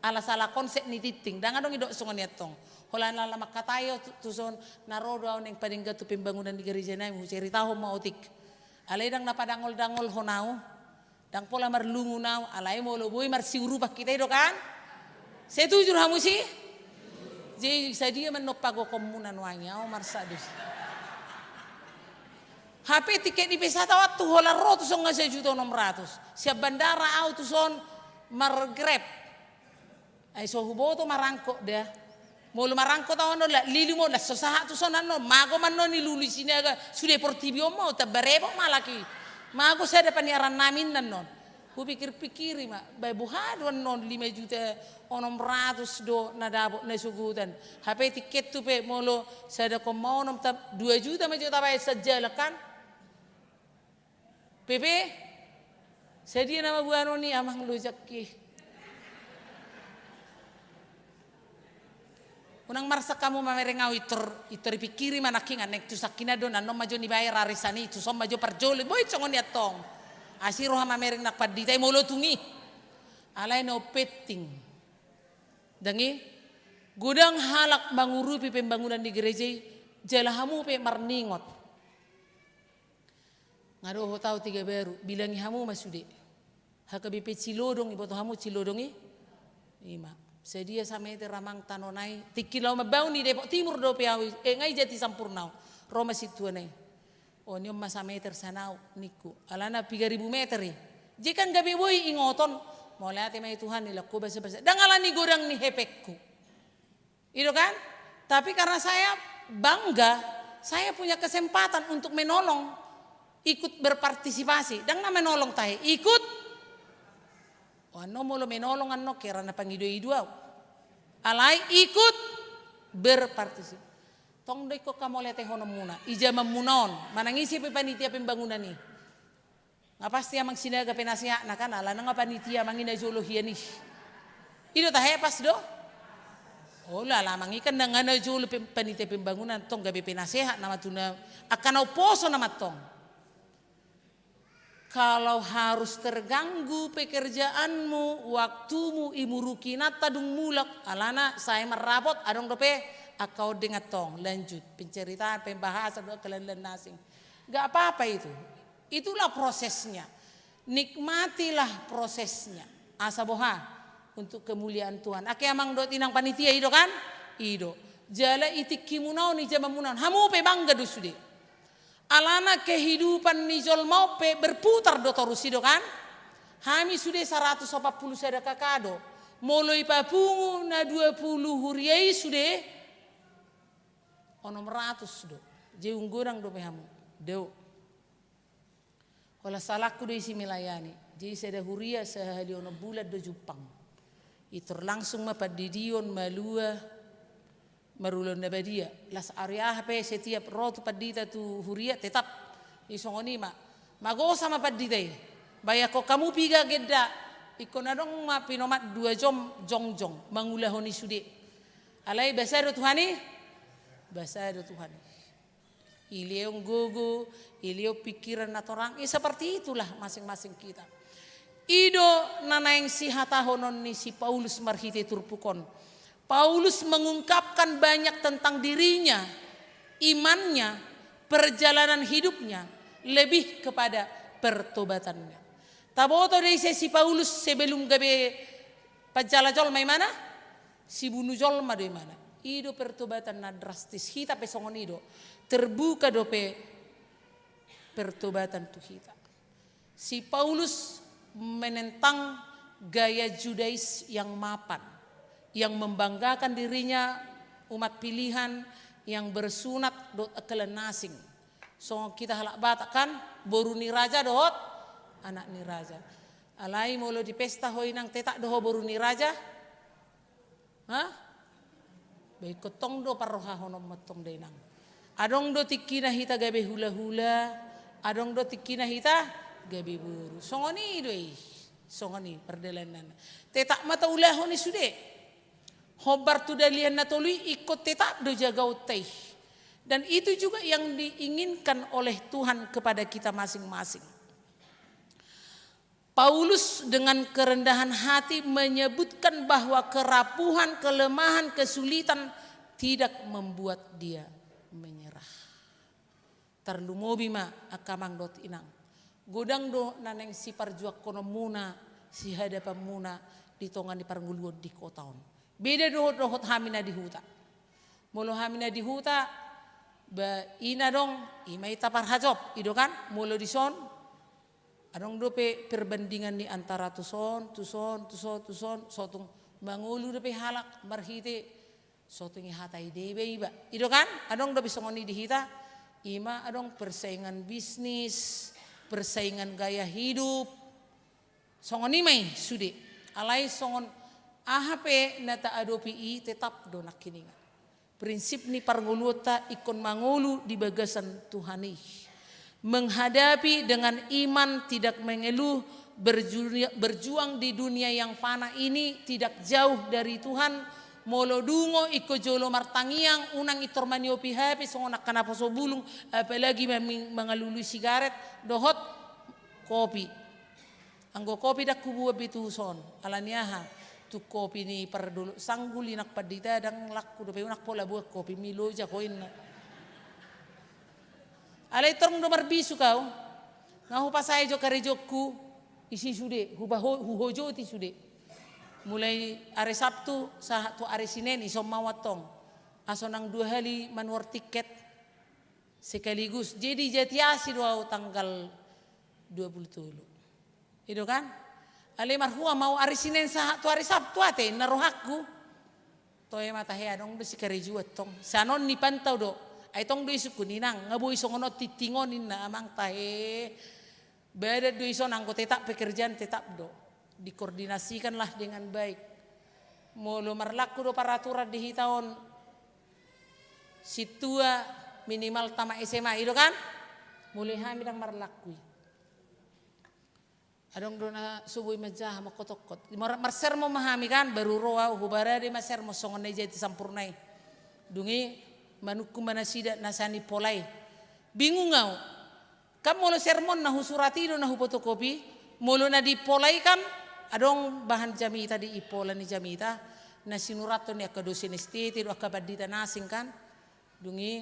Ala sala konsep ni tingting, ndang adong didok songon i antong. Holan ala mangkatai au tu, tuson, na ro do au naeng padenggan tu pembangunan ni gareja nami, huceritahon ma otik. Alai ndang na padangol-dangolhon au. Ndang pola marlungun au, alai molo boi marsiurupan hita i do kan? Setuju do hamu si? Jadi sadia ma annon pagokhonmuna nuaeng i, au marsak dos. Hape tiket ni pesawat au tu holan ro tuson nga sajuta onom ratus. Sian bandara au tuson mar-Grab. Ai so huboto marangkot da. Molo marangkot au annon, la lilu ma, la so sahat tuson annon, mago ma annon i lului Sinaga, sude portibi on ma, tamba repot ma halak i. Mago sada paniaran nami annon. Hupikir-pikiri ma, ba boha do annon lima juta onom ratus do na dapot na sogotan. Hape tiket tu pe molo sada koma onom ta-, dua juta ma jo tabaen sajalan kan. Pepe, sadia nama buanon i amang lojak i. Unang marsak hamu mamereng au, intor, intor ipikiri ma nangkin, naeng tu sangkinan do, annon ma jo nibaen arisan i, tuson ma jo parjolo i, boi songon i antong. Asi roha mamereng nang pandita i molo tung i. Alai na umpenting. Dang i, godang halak mangurupi pembangunan ni gereja i, jala hamu pe marningot. Nga dohot au Tiga Baru, bilangi hamu ma sude. H K B P Cilodong, iboto hamu Cilodong i? Ima. Sadia sameter amang tanona i? Tingki laho mambangun i Depok Timur dope au i, eh, nga i Jatisampurna au. Ro ma sintua na i. O, nion ma sameter sanau, ningku. Alana piga ribu meter i. Jadi kan gabe boi ingoton. Mauliate ma i Tuhan, nilangku basa-basa. Dang alani godang ni hepengku. I do kan? Tapi karena saya bangga, saya punya kesempatan untuk menolong, ikut berpartisipasi. Dang na menolong tahe, ikut. O, annon molo menolong annon kera na pangido-ido au. Alai ikut berpartisipasi. Tong do ingkon hamauliatehononmuna, i jamanmuna on, manang ise pe panitia pembangunan i. Nga pasti amang Sinaga penasehatna kan, alana nga panitia amang i na jolo hian i. I do tahe pas do? Olo, ala amang i kan nga na jolo pe-, panitia pembangunan, tong gabe penasehat nama tu na, angka na umposo nama tong. Kalau harus terganggu pekerjaanmu, waktumu, imuruki nanta dung mulak, alana sae marrapot, adong dope angka ondeng antong, lanjut penceritaan, pembahasan, dohot angka na asing. Gak apa-apa itu. Itulah prosesnya. Nikmatilah prosesnya. Asa boha? Untuk kemuliaan Tuhan. Angka amang dohot inang panitia, i do kan? I do. Jala i tingkimuna on, i jamanmuna on, hamu pe bangga do sude. Alana kehidupan ni jolma on pe berputar do torus, i do kan? Hami sude saratus opat pulu sada K K do. Molo ipapungu na dua pulu huria i sude, onom ratus do. Jadi umgodang dope hamu. Dao. Holan salangku do isi melayani. Jadi sada huria sahali onom bulan do jumpang. Intor langsung ma pandidion, malua, marulaon na badia. Las ari aha pe setiap ro tu pandita tu huria tetap. I songon i ma. Magosa ma pandita i. Bayangkon hamu piga genda. Ingkon adong ma pinomat dua jom jongjong mangulahon i sude. Alai basa do Tuhan i. Basa do Tuhan i. Ilehon gogo, ilehon pikiran na torang, ya seperti itulah masing-masing kita. I do na naeng sihatahonon ni si Paulus marhite turpuk on. Paulus mengungkapkan banyak tentang dirinya, imannya, perjalanan hidupnya, lebih kepada pertobatannya. Taboto do ise si Paulus sebelum gabe panjala jolma imana? Sibunu jolma do imana. I do pertobatan na drastis. Hita pe songon i do. Terbuka dope pertobatan tu hita. Si Paulus menentang gaya Judais yang mapan, yang membanggakan dirinya umat pilihan, yang bersunat dohot angka na asing. Songon hita halak Batak kan, boru ni raja dohot anak ni raja. Alai molo di pesta ho inang, tetap do ho boru ni raja? Ha? Ba ingkon tong do parrohahononmon tong da inang. Adong do tingkina hita gabe hulahula, adong do tingkina hita gabe boru. Songon i do i. Songon i pardalanan. Tetap ma taulahon i sude. Hombar tu dalihan na tolu i ingkon tetap do jagaonta i. Dan itu juga yang diinginkan oleh Tuhan kepada kita masing-masing. Paulus dengan kerendahan hati menyebutkan bahwa kerapuhan, kelemahan, kesulitan tidak membuat dia menyerah. Tarlumobi ma angka amang dohot inang. Godang do na naeng siparjuangkononmuna, sihadapanmuna di tonga ni parngoluon di kota on. Beda dohot, dohot hami na di huta. Molo hami na di huta, ba ina dong, ima i taparhajop, i do kan, molo dison, adong dope perbandingan ni antara tuson, tuson, tuson, tuson, sotung mangolu dope halak marhite, sotung i hata i deba iba. I do kan, adong dope songon i di hita, ima adong persaingan bisnis, persaingan gaya hidup, songon i ma i sude. Alai songon aha pe na taadopi i tetap do nangkiningan. Prinsip ni parngoluonta ingkon mangolu di bagasan Tuhan i. Menghadapi dengan iman tidak mengeluh, berju-, berjuang di dunia yang fana ini tidak jauh dari Tuhan. Molo dungo ingkon jolo martangiang, unang intor maniopi hape songon angka na poso bulung, apalagi mami-, mangalului sigaret dohot kopi. Anggo kopi ndang hubuat be tuson, ala ni aha? Tu kopi ni pardolok Sanggul, inang pandita, ndang laku dope, unang pola buat kopi, Milo i jago inna. Alai torang do marbisuk au. Nga hupasae jo karejongku, isi sude, hubaho-, huhojoti sude. Mulai ari Sabtu sahat tu ari Sinen, ison ma au antong. Aso nang dua hali manuhor tiket sekaligus. Jadi Jatiasi do au tanggal dua puluh tolu. I do kan? Alai marhua ma au ari Sinen sahat tu ari Sabtu ate, inna rohangku. Toe ma tahe, adong do sikarejoan tong. Sian on nipantau do. Ai tong do isungkun, inang, nga boi songon on tingting on, inna, amang, tahe. Badan do ison, anggo tetap pekerjaan tetap do. Dikoordinasikanlah dengan baik. Molo marlaku do paraturan di hita on, sintua minimal tamat S M A, i do kan? Mulai hami ndang marlaku i. Adong do na so boi manjaha mangkotokkot. Mar-, marsermon ma hami kan, baru ro au, hubarade ma sermon songon na i jadi sampurna i. Dung i manungkun ma nasida na sian impola i. Bingung au. Kan molo sermon na husurat i do na hupotokopi, molo na di impola i kan adong bahan jamita di impola ni jamita, na sinurathon ni angka dosen S T T do, angka pandita na asing kan. Dung i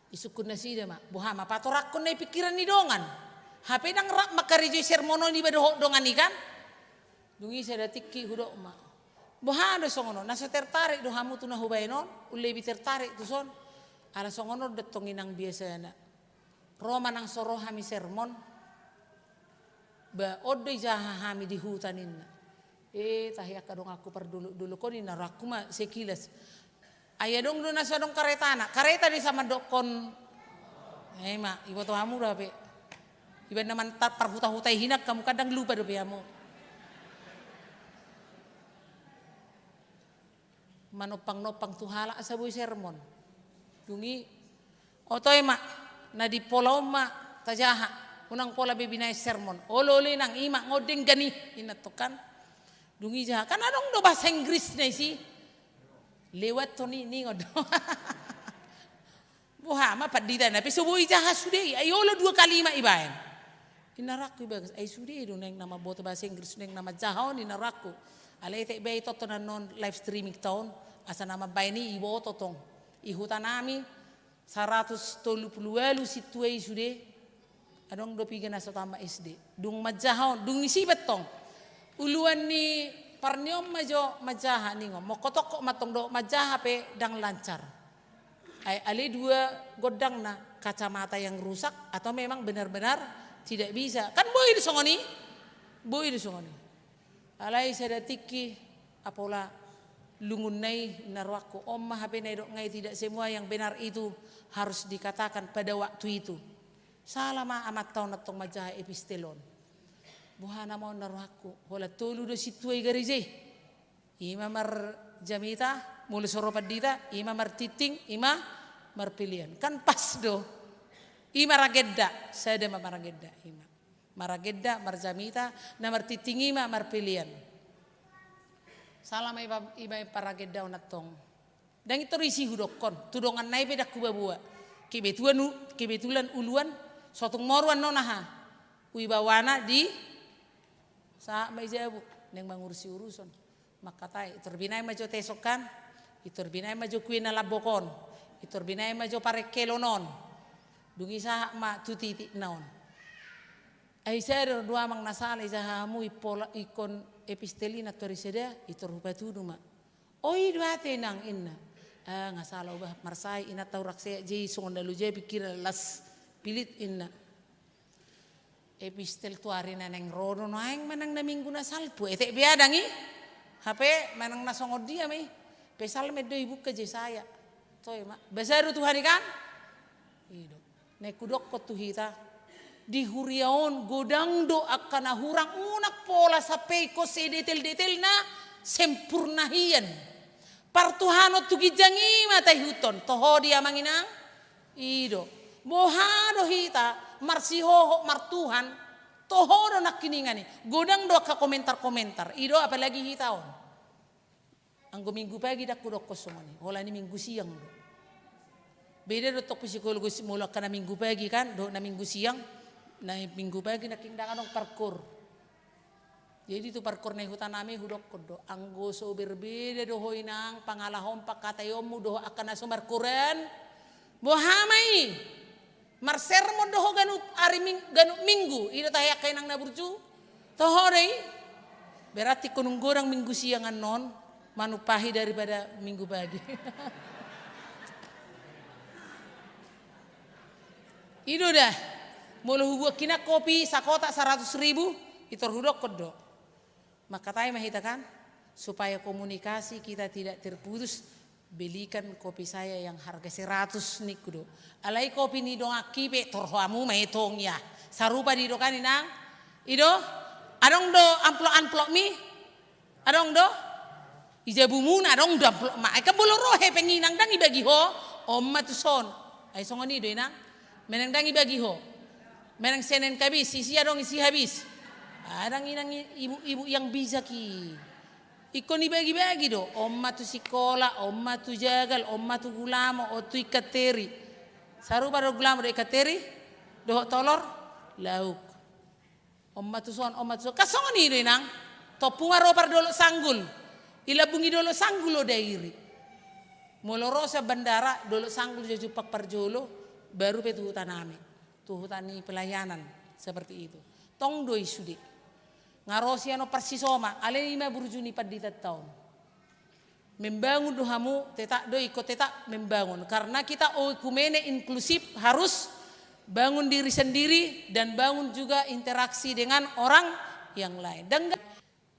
isungkun nasida ma, boha ma patorangkon na i pikiran ni dongan. Hape ndang rap mangkarejoi sermon on iba dohot dongan i kan. Dung i sada tingki hudok ma, boha do songon on, na so tertarik do hamu tu na hubaen on? Lebih tertarik tuson. Ala songon on do tong inang biasana. Ro ma nang so ro hami sermon. Ba on do ijaha hami di huta ninna. Eh, tahe angka donganku pardolok-dolok on, inna rohangku ma sekilas. Ai adong do na so adong karetana. Kareta do i sa mandokkon. Eh, ma, iboto hamu do hape. Iba na mantar parhuta-huta i hinan hamu, kadang lupa dope hamu. Manompang-nompang tu halak asa boi sermon. Dung i, oto i ma, na di impola on ma tajaha, unang pola be binaen sermon. Olo, olo inang, i ma nga on denggan i, inna tong kan. Dung i jaha, kan adong do bahasa Inggrisna isi. Lewathon i, ningon do. Boha ma pandita na pe so boi jaha sude i, ai olo dua kali ma ibaen. Inna rohangku i bagas, ai sude do naeng na mamboto bahasa Inggris, naeng na manjaha on, inna rohangku. Alai etek be i tonton annon live streaming ta on, asa na mambaen i iboto tong. I huta nami saratus tolu pulu ualu sintua i sude. Adong do piga na so tamat S D. Dung manjaha on, dung i sibat tong. Uluan ni parnion ma jo manjaha ningon. Mangkotokkot ma tong do manjaha pe ndang lancar. Ai ale dua gondangna, kacamata yang rusak atau memang benar-benar tidak bisa. Kan boi do songon i? Boi do songon i. Alai sada tingki, apola lungunna i, inna rohangku, on ma hape na didok nga i, tidak semua yang benar itu harus dikatakan pada waktu itu. Sala ma amanta on antong manjaha epistel on. Boha nama on, inna rohangku, holan tolu do sintua i gareja i. Ima marjamita, molo so ro pandita, ima martingting, ima marpelean. Kan pas do. Ima maragenda, sada ma maragenda, ima. Maragenda, marjamita, na martingting ima marpelean. Sala ma iba, iba paragenda on antong. Ndang intor isi hudokkon, tu donganna i pe ndang hubaboa. Kebetulan u-, kebetulan uluan, sotung moru annon aha. Uibawana di, sahat ma i jabu, naeng mangurusi uruson. Mangkatai, intor binaen ma jo tesok kan, intor binaen ma jo kue na lambok on, intor binaen ma jo parengkelon on. Dung i sahat ma tu titikna on. Ai sada do amang na sala ijaha hamu i pola, ingkon Epistel i nantuari sada, i tor hupatudu ma. O i do ate nang inna. Ah, nga sala uba marsai inanta hurang sehat, jadi songon na loja pingkiran las pilit inna. Epistel tu ari na naeng ro do naeng manang na minggu na salpu. Etek be adong i. Hape manang na songon dia ma i. Pe Salmen do ibuka Jesaya. Toe ma. Basa do Tuhan i kan? I do. Naeng hudokkon tu hita. Di huria on godang do angka na hurang, unang pola sampe ingkon sedetel-detelna sempurna hian. Partuhanon tu ginjang i ma taihuthon. Toho di amang inang? I do. Boha do hita marsihohot martuhan, toho do nangkiningan i. Godang do angka komentar-komentar. I do apalagi hita on. Anggo minggu pagi ndang hudokkon songon i. Holan i minggu siang do. Beda do tong psikologi molo angka na minggu pagi kan, dohot na minggu siang. Na minggu pagi nangkin ndang adong parkour. Jadi tu parkour na i hutanami hudokkon do, anggo so berbeda do ho inang pangalahom pangkataionmu dohot angka na so markour an, boha ma i? Marsermon do ho ganup ari ming-, ganup minggu, i do tahe angka inang na burju. Toho do i? Berarti ingkon godang minggu siang annon manumpahi daripada minggu pagi. I do da. Molo hubuat hian kopi sakotak saratus ribu, i tor hudokkon do. Mangkatai ma hita kan, supaya komunikasi kita tidak terputus, belikan kopi saya yang harga seratus ningku do. Alai kopi ni donganki pe tor hamu ma i tong ya. Sarupa do i do kan inang? I do? Adong do amplop-amplopmi? Adong do? I jabumuna adong do amplopma. Ai kan molo ro hepeng inang ndang ibagi ho, on ma tuson. Ai songon i do inang. Manang ndang ibagi ho. Manang Senin Kamis, isi adong isi habis. Adong inang i-, ibu-ibu yang bijak i. Ingkon ibagi-bagi do. On ma tu sikola, on ma tu jagal, on ma tu gulamo, on tu ikan teri. Sarupa do gulamo dohot ikan teri? Dohot tolor? Lauk. On ma tuson, on ma tuson. Kan songon i do inang. Tompu ma ro pardolok Sanggul. I lambung ni dolok Sanggul do Dairi. Molo ro sian bandara, dolok Sanggul jo jumpang parjolo, baru pe tu hutanami. Tu huta ni pelayanan, seperti itu. Tong do i sude. Nga ro sian on parsisoma, alai i ma burju ni panditanta on. Membangun do hamu, tetap do ingkon tetap membangun. Karena kita oikumene inklusif harus bangun diri sendiri dan bangun juga interaksi dengan orang yang lain. Dan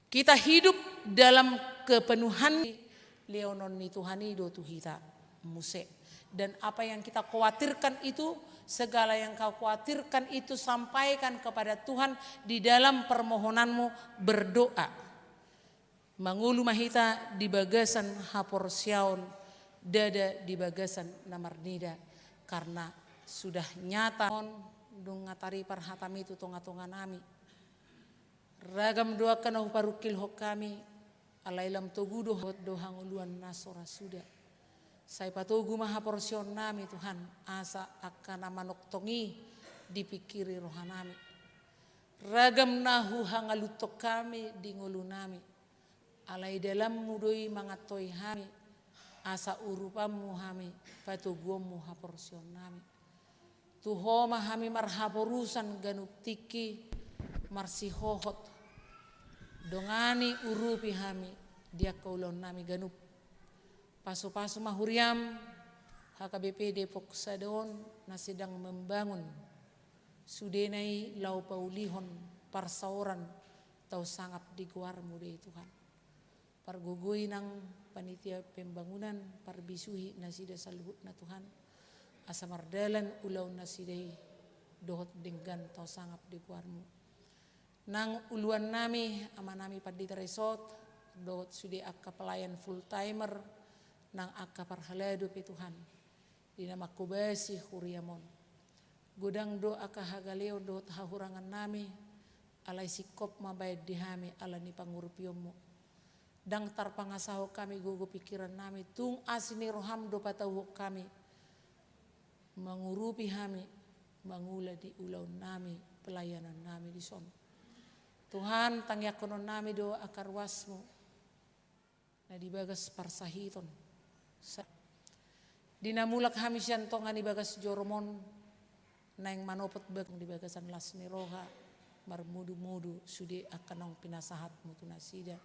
kita hidup dalam kepenuhan, lehonon ni Tuhan i do tu hita muse. Dan apa yang kita khawatirkan itu, segala yang kau khawatirkan itu sampaikan kepada Tuhan di dalam permohonanmu berdoa. Mangolu ma hita di bagasan haporseaon, ndada di bagasan na marnida, karena sudah nyata on dung nga taripar hatami tu tonga-tonga nami. Ragam do angka na huparungkilhon hami, alai lam togu do hot do hangoluan na so ra suda. Sai patogu ma haporseaon nami Tuhan, asa angka na manongtong i dipingkiri roha nami. Ragam na huhangaluthon hami di ngolu nami. Alai dalanmu do i mangantoi hami, asa urupanmu hami, patoguonmu haporseaon nami. Tu ho ma hami marhaporusan ganup tingki, marsihohot. Dongani, urupi hami di angka ulaon nami ganup. Pasu-pasu ma huriam, H K B P Depok Sada on na sedang membangun. Sudena i laho paulihon parsaoran tau sangap di goarmu do i Tuhan. Pargogoi nang panitia pembangunan, parbisuhi nasida saluhutna Tuhan. Asa mardalan ulaon nasida i dohot denggan tau sangap di goarmu. Nang uluan nami, ama nami Pandita Resort, dohot sude angka pelayan full timer, nang angka parhalado pe Tuhan. Di na manghobasi huriam on. Godang do angka hagaleon dohot hahurangan nami, alai singkop ma baen di hami ala ni pangurupionmu. Ndang tarpangasahon hami gogo pingkiran nami, tung asi ni roham do patauhon hami. Mangurupi hami, mangula di ulaon nami, pelayanan nami dison. Tuhan, tangiangkonon nami do angka ruasmu. Na di bagas parsahiton. Sa-, di na mulak hami sian tonga ni bagas jorom on, naeng manopot bagas di bagasan las ni roha, marmudu-mudu sude angka naung pinasahatmu tu nasida.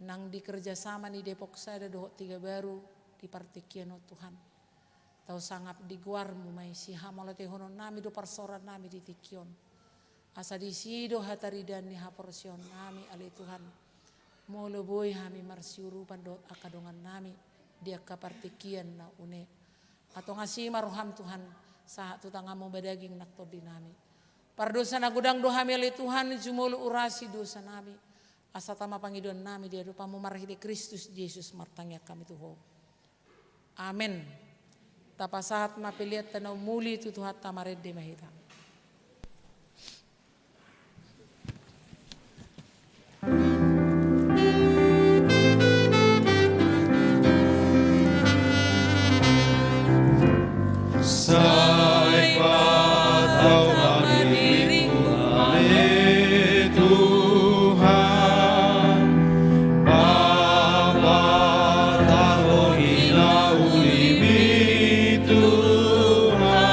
Nang di kerjasama ni Depok Sada dohot Tiga Baru di partingkian on Tuhan. Tau sangap di goarmu ma i, sihamauliatehononnami do parsaorannami di tingki on. Asa disi do hataridaan ni haporseaonnami ale Tuhan. Molo boi hami marsiurupan dohot angka dongannami di angka partingkian na une. Antong asi ma roham Tuhan, sahat tu tanganmu madaging nang tondinami. Pardosa na godang do hami ale Tuhan, jumolo urasi dosanami. Asa tama pangidoannami di adopanmu marhite Kristus Jesus martangiang hami tu ho. Amen. Tapasahat ma peleanta na umuli tu Tuhanta, marende ma hita. Sai patau ma diringmu ale Tuhan, papatarhon i na ulimi Tuhan.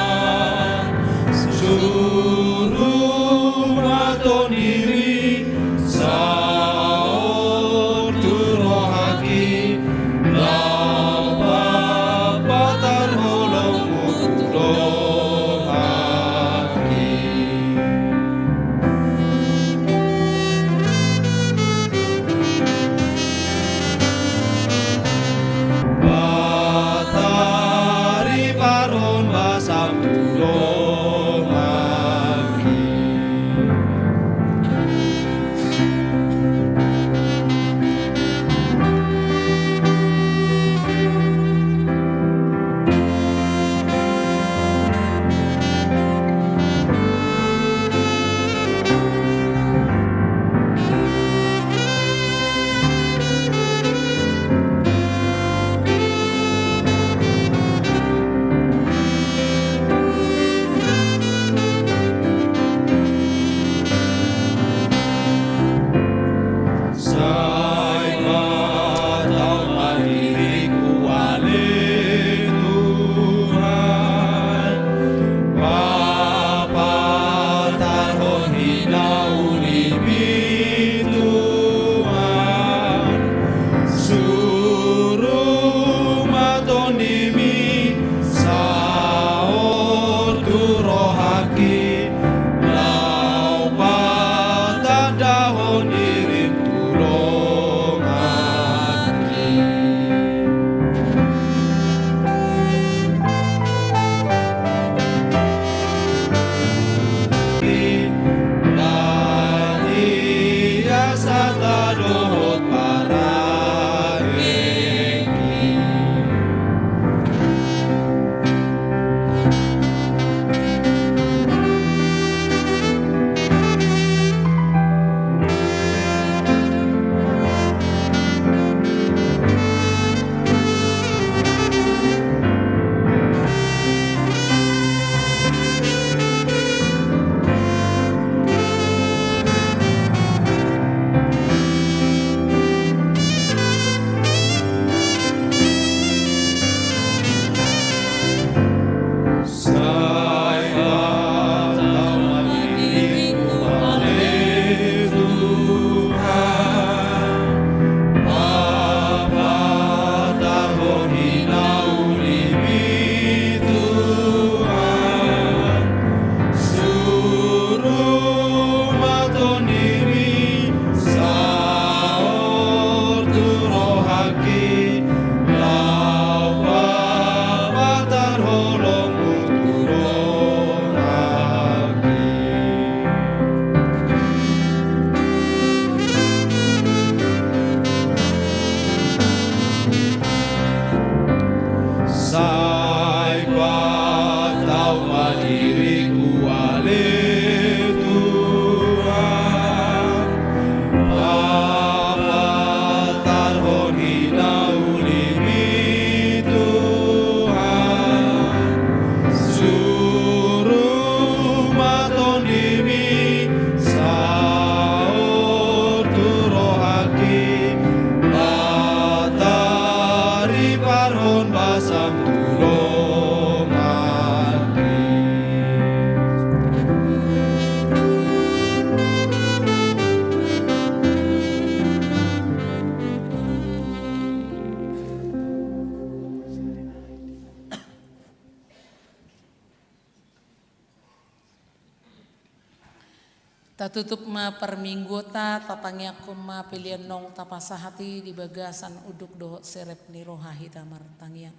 Tatutup ma parmingguonta, tatangiangkon ma pelean naung tapasahat i di bagasan unduk dohot serep ni roha hita martangiang.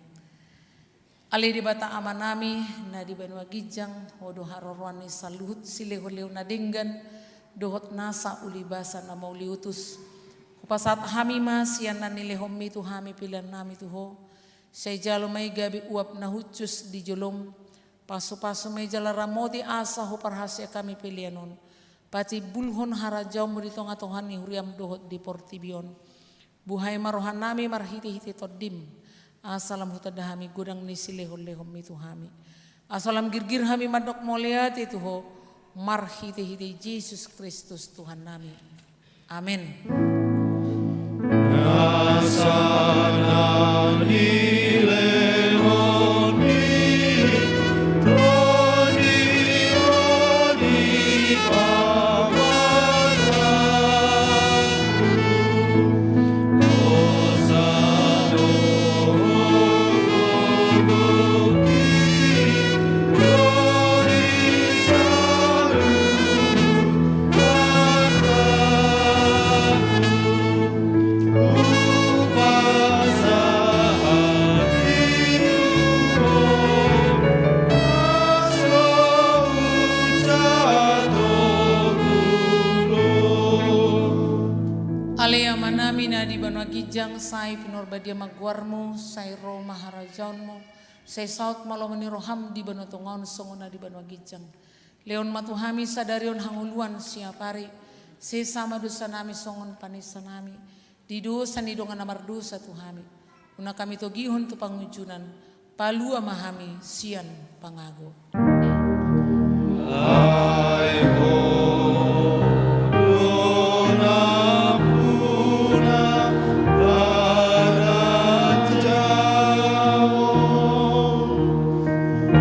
Ale Debata Amanami, na di banua ginjang, Ho do haroroan ni saluhut silehonlehon na denggan, dohot nasa ulibasa na mauliutus. Hupasahat hami ma sian na nilehonMi tu hami peleannami tu Ho. Sai jalo ma i gabe uap na hushus di jolom, pasupasu ma i jala ramoti asa huparhaseang hami pelean on. Patimbulhon harajaonMu di tongatonga ni huriaM dohot di portibi on. Buhai ma rohanami marhitehite TondiM, asa lam hutanda hami godang ni silehonlehonMi tu hami. Asa lam girgir hami mandok mauliate tu Ho, marhitehite Jesus Kristus Tuhannami. Amen. Ale Amanami na di banua ginjang, sai pinarbadia ma goarMu, sai ro ma harajaonMu, sai saut ma lomo ni rohaM di banua tonga on songon na di banua ginjang. Lehon ma tu hami sadari on hangoluan siapari, sesa ma dosanami songon panesanami di dosa ni dongan na mardosa tu hami. Unang hami togihon tu pangunjunan, palua ma hami sian pangago. Ai Ho do nampuna harajaon,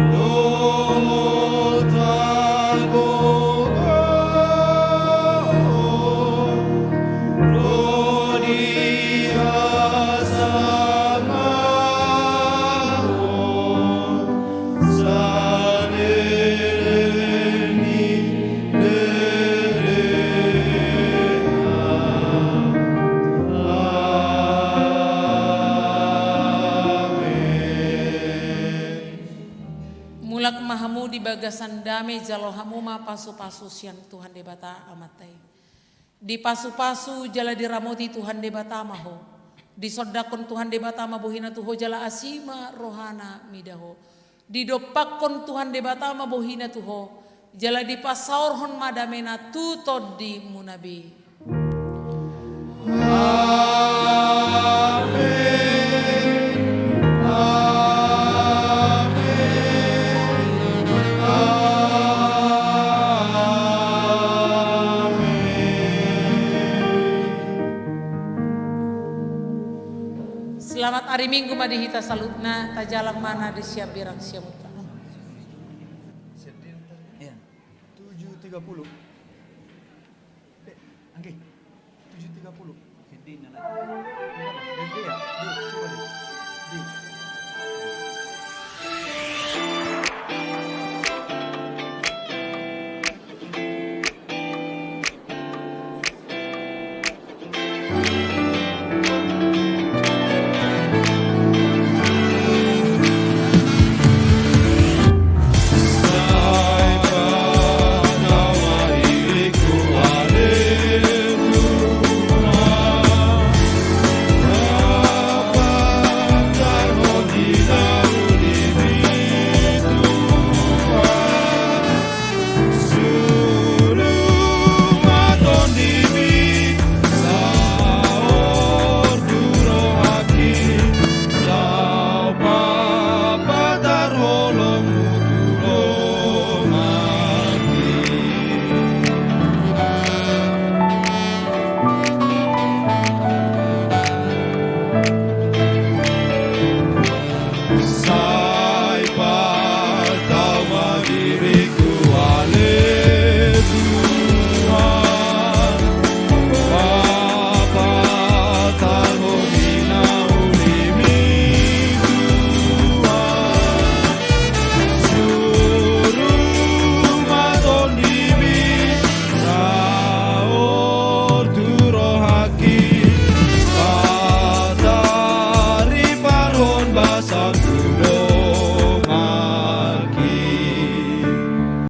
dohot hagogoon ro di hasangapon saleleng ni lelengna. Amen. Mulak ma hamu di bagasan dame, jalo hamu ma pasupasu sian Tuhan Debata Amanta i. Dipasupasu jala diramoti Tuhan Debata ma ho. Disondangkon Tuhan Debata ma bohina tu ho jala asi ma rohana mida ho. Didompakkon Tuhan Debata ma bohina tu ho, jala dipasaorhon ma damena tu tondimuna be. Amen. Amen. Amen. Selamat ari Minggu ma di hita saluhutna, tajalang ma na di sian berang siamunta. Iya. Tujuh tiga puluh. Dek, anggi. Tujuh tiga puluh. Di, di, ya. Di, coba di. Di.